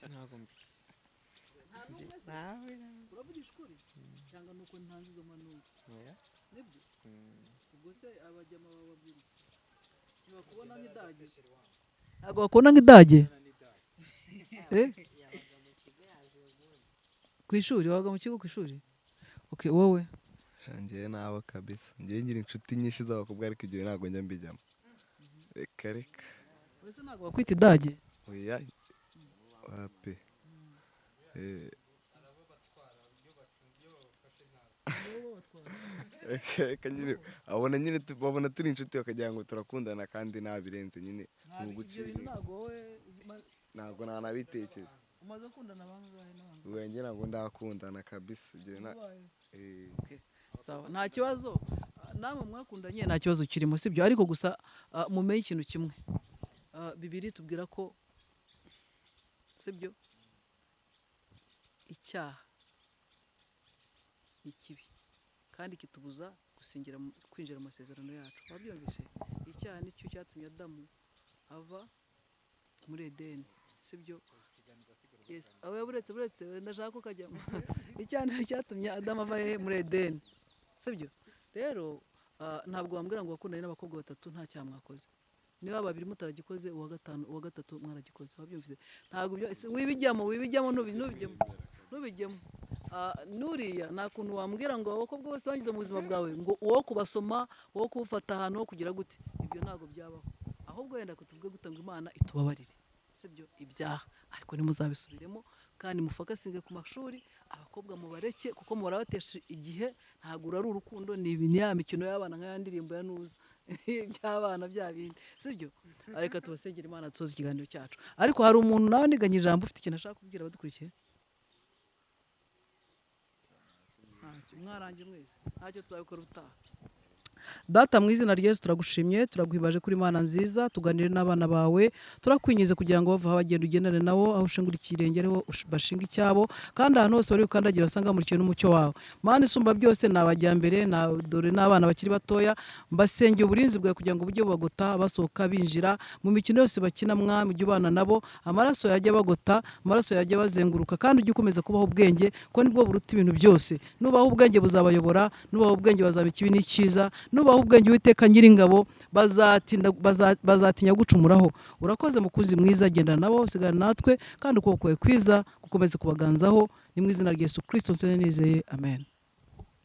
Ntabwo mbizi. Uravugisha ukuri cyangwa nuko ntanze izo mpanuro? Nibyo? Ubwo se abajyama bababwira iki? Ntibakubona nk'idage? Ntabwo bakubona nk'idage? Ku ishuri wabaga mu kigo ku ishuri? Okay, wowe? Njyewe nabo kabisa. Njyewe ngira inshuti nyinshi z'abakobwa, ariko ibyo ntabwo njya mbijyamo. Reka reka. Wese ntabwo bakwita idage? Oya. Wapi. Reka nyine abona nyine babona turi inshuti bakagira ngo turakundana, kandi nabirenze nyine mu gucira. Ntabwo nanabitekereza. Umaze gukundana bangahe n'abangahe? Ubu njye ntabwo ndakundana kabisa. Sawa, nta kibazo. Namwe mwakundanye nta kibazo kirimo, sibyo? Ariko gusa mumenye ikintu kimwe. Bibiri tubwira ko, sibyo, icyaha ni kibi kandi kitubuza gusingira kwinjira mu masezerano yacu. Wabyumvise? Icyaha nicyo cyatumye Adamu ava muri Edeni, sibyo? Yes, aho buretse buretse ndashaka ko kajyamo. Icyaha nicyo cyatumye Adamu ava hehe? Muri Edeni, sibyo? Rero ntabwo wambwira ngo wakundanye n'abakobwa batatu nta cyaha mwakoze. Niba babiri mutaragikoze, uwa gatanu, uwa gatatu mwaragikoze, wabyumvise? Ntabwo ibyo wibijyamo, wibijyamo, ntubijyemo, ntubijyemo. Nuriya nta kuntu wambwira ngo abakobwa bose bangize mu buzima bwawe, ngo uwo kubasoma, uwo kuwufata ahantu ho kugira gute, ibyo ntabwo byabaho. Ahubwo wenda tuvuge gute ngo Imana itubabarire, sibyo, ibyaha, ariko ntimuzabisubiremo, kandi mufocusinge ku mashuri. Abakobwa mubareke, kuko murabatesha igihe. Ntabwo uru ari urukundo, ni ibi, ni ya mikino y'abana, nka ya ndirimbo ya nuza by'abana bya bindi, sibyo? Reka tubasengere Imana, dusoze ikiganiro cyacu. Ariko hari umuntu nawe niganye ijambo, ufite ikintu ashaka kubwira abadukurikiye? Ntacyo, mwarangiye mwese? Ntacyo, tuzabikora ubutaha. Data, mu izina rya Yesu, turagushimye, turaguhimbaje kuri Imana nziza. Tuganire n'abana bawe, turakwingize kugira ngo bava aho bagenda ugendane nabo, aho ushingura ikirenge ariho bashinga icyabo, kandi ahantu hose bari bukandagira basanga bamurikiwe n'umucyo wawe. Mana isumba byose, ni abajyambere na dore n'abana bakiri batoya, mbasengeye uburinzi bwawe kugira ngo bujye bubagota basohoka binjira mu mikino yose bakina. Mwami, ujye ubana nabo, amaraso yajya bagota, amaraso yajya bazenguruka, kandi ujye ukomeza kubaha ubwenge, ko nibwo buruta ibintu byose. Nubaha ubwenge buzabayobora, nubaha ubwenge bazaba ikibi n'icyiza, nubaha ubwenge, Uwiteka Nyiringabo, bazatinya gucumuraho. Urakoze, mukuzi mwiza, gendana nabo, usigana natwe, kandi ukuboko kwawe kwiza gukomeze kubaganzaho. Ni mu izina rya Yesu Kristo nsenze nizeye, amen.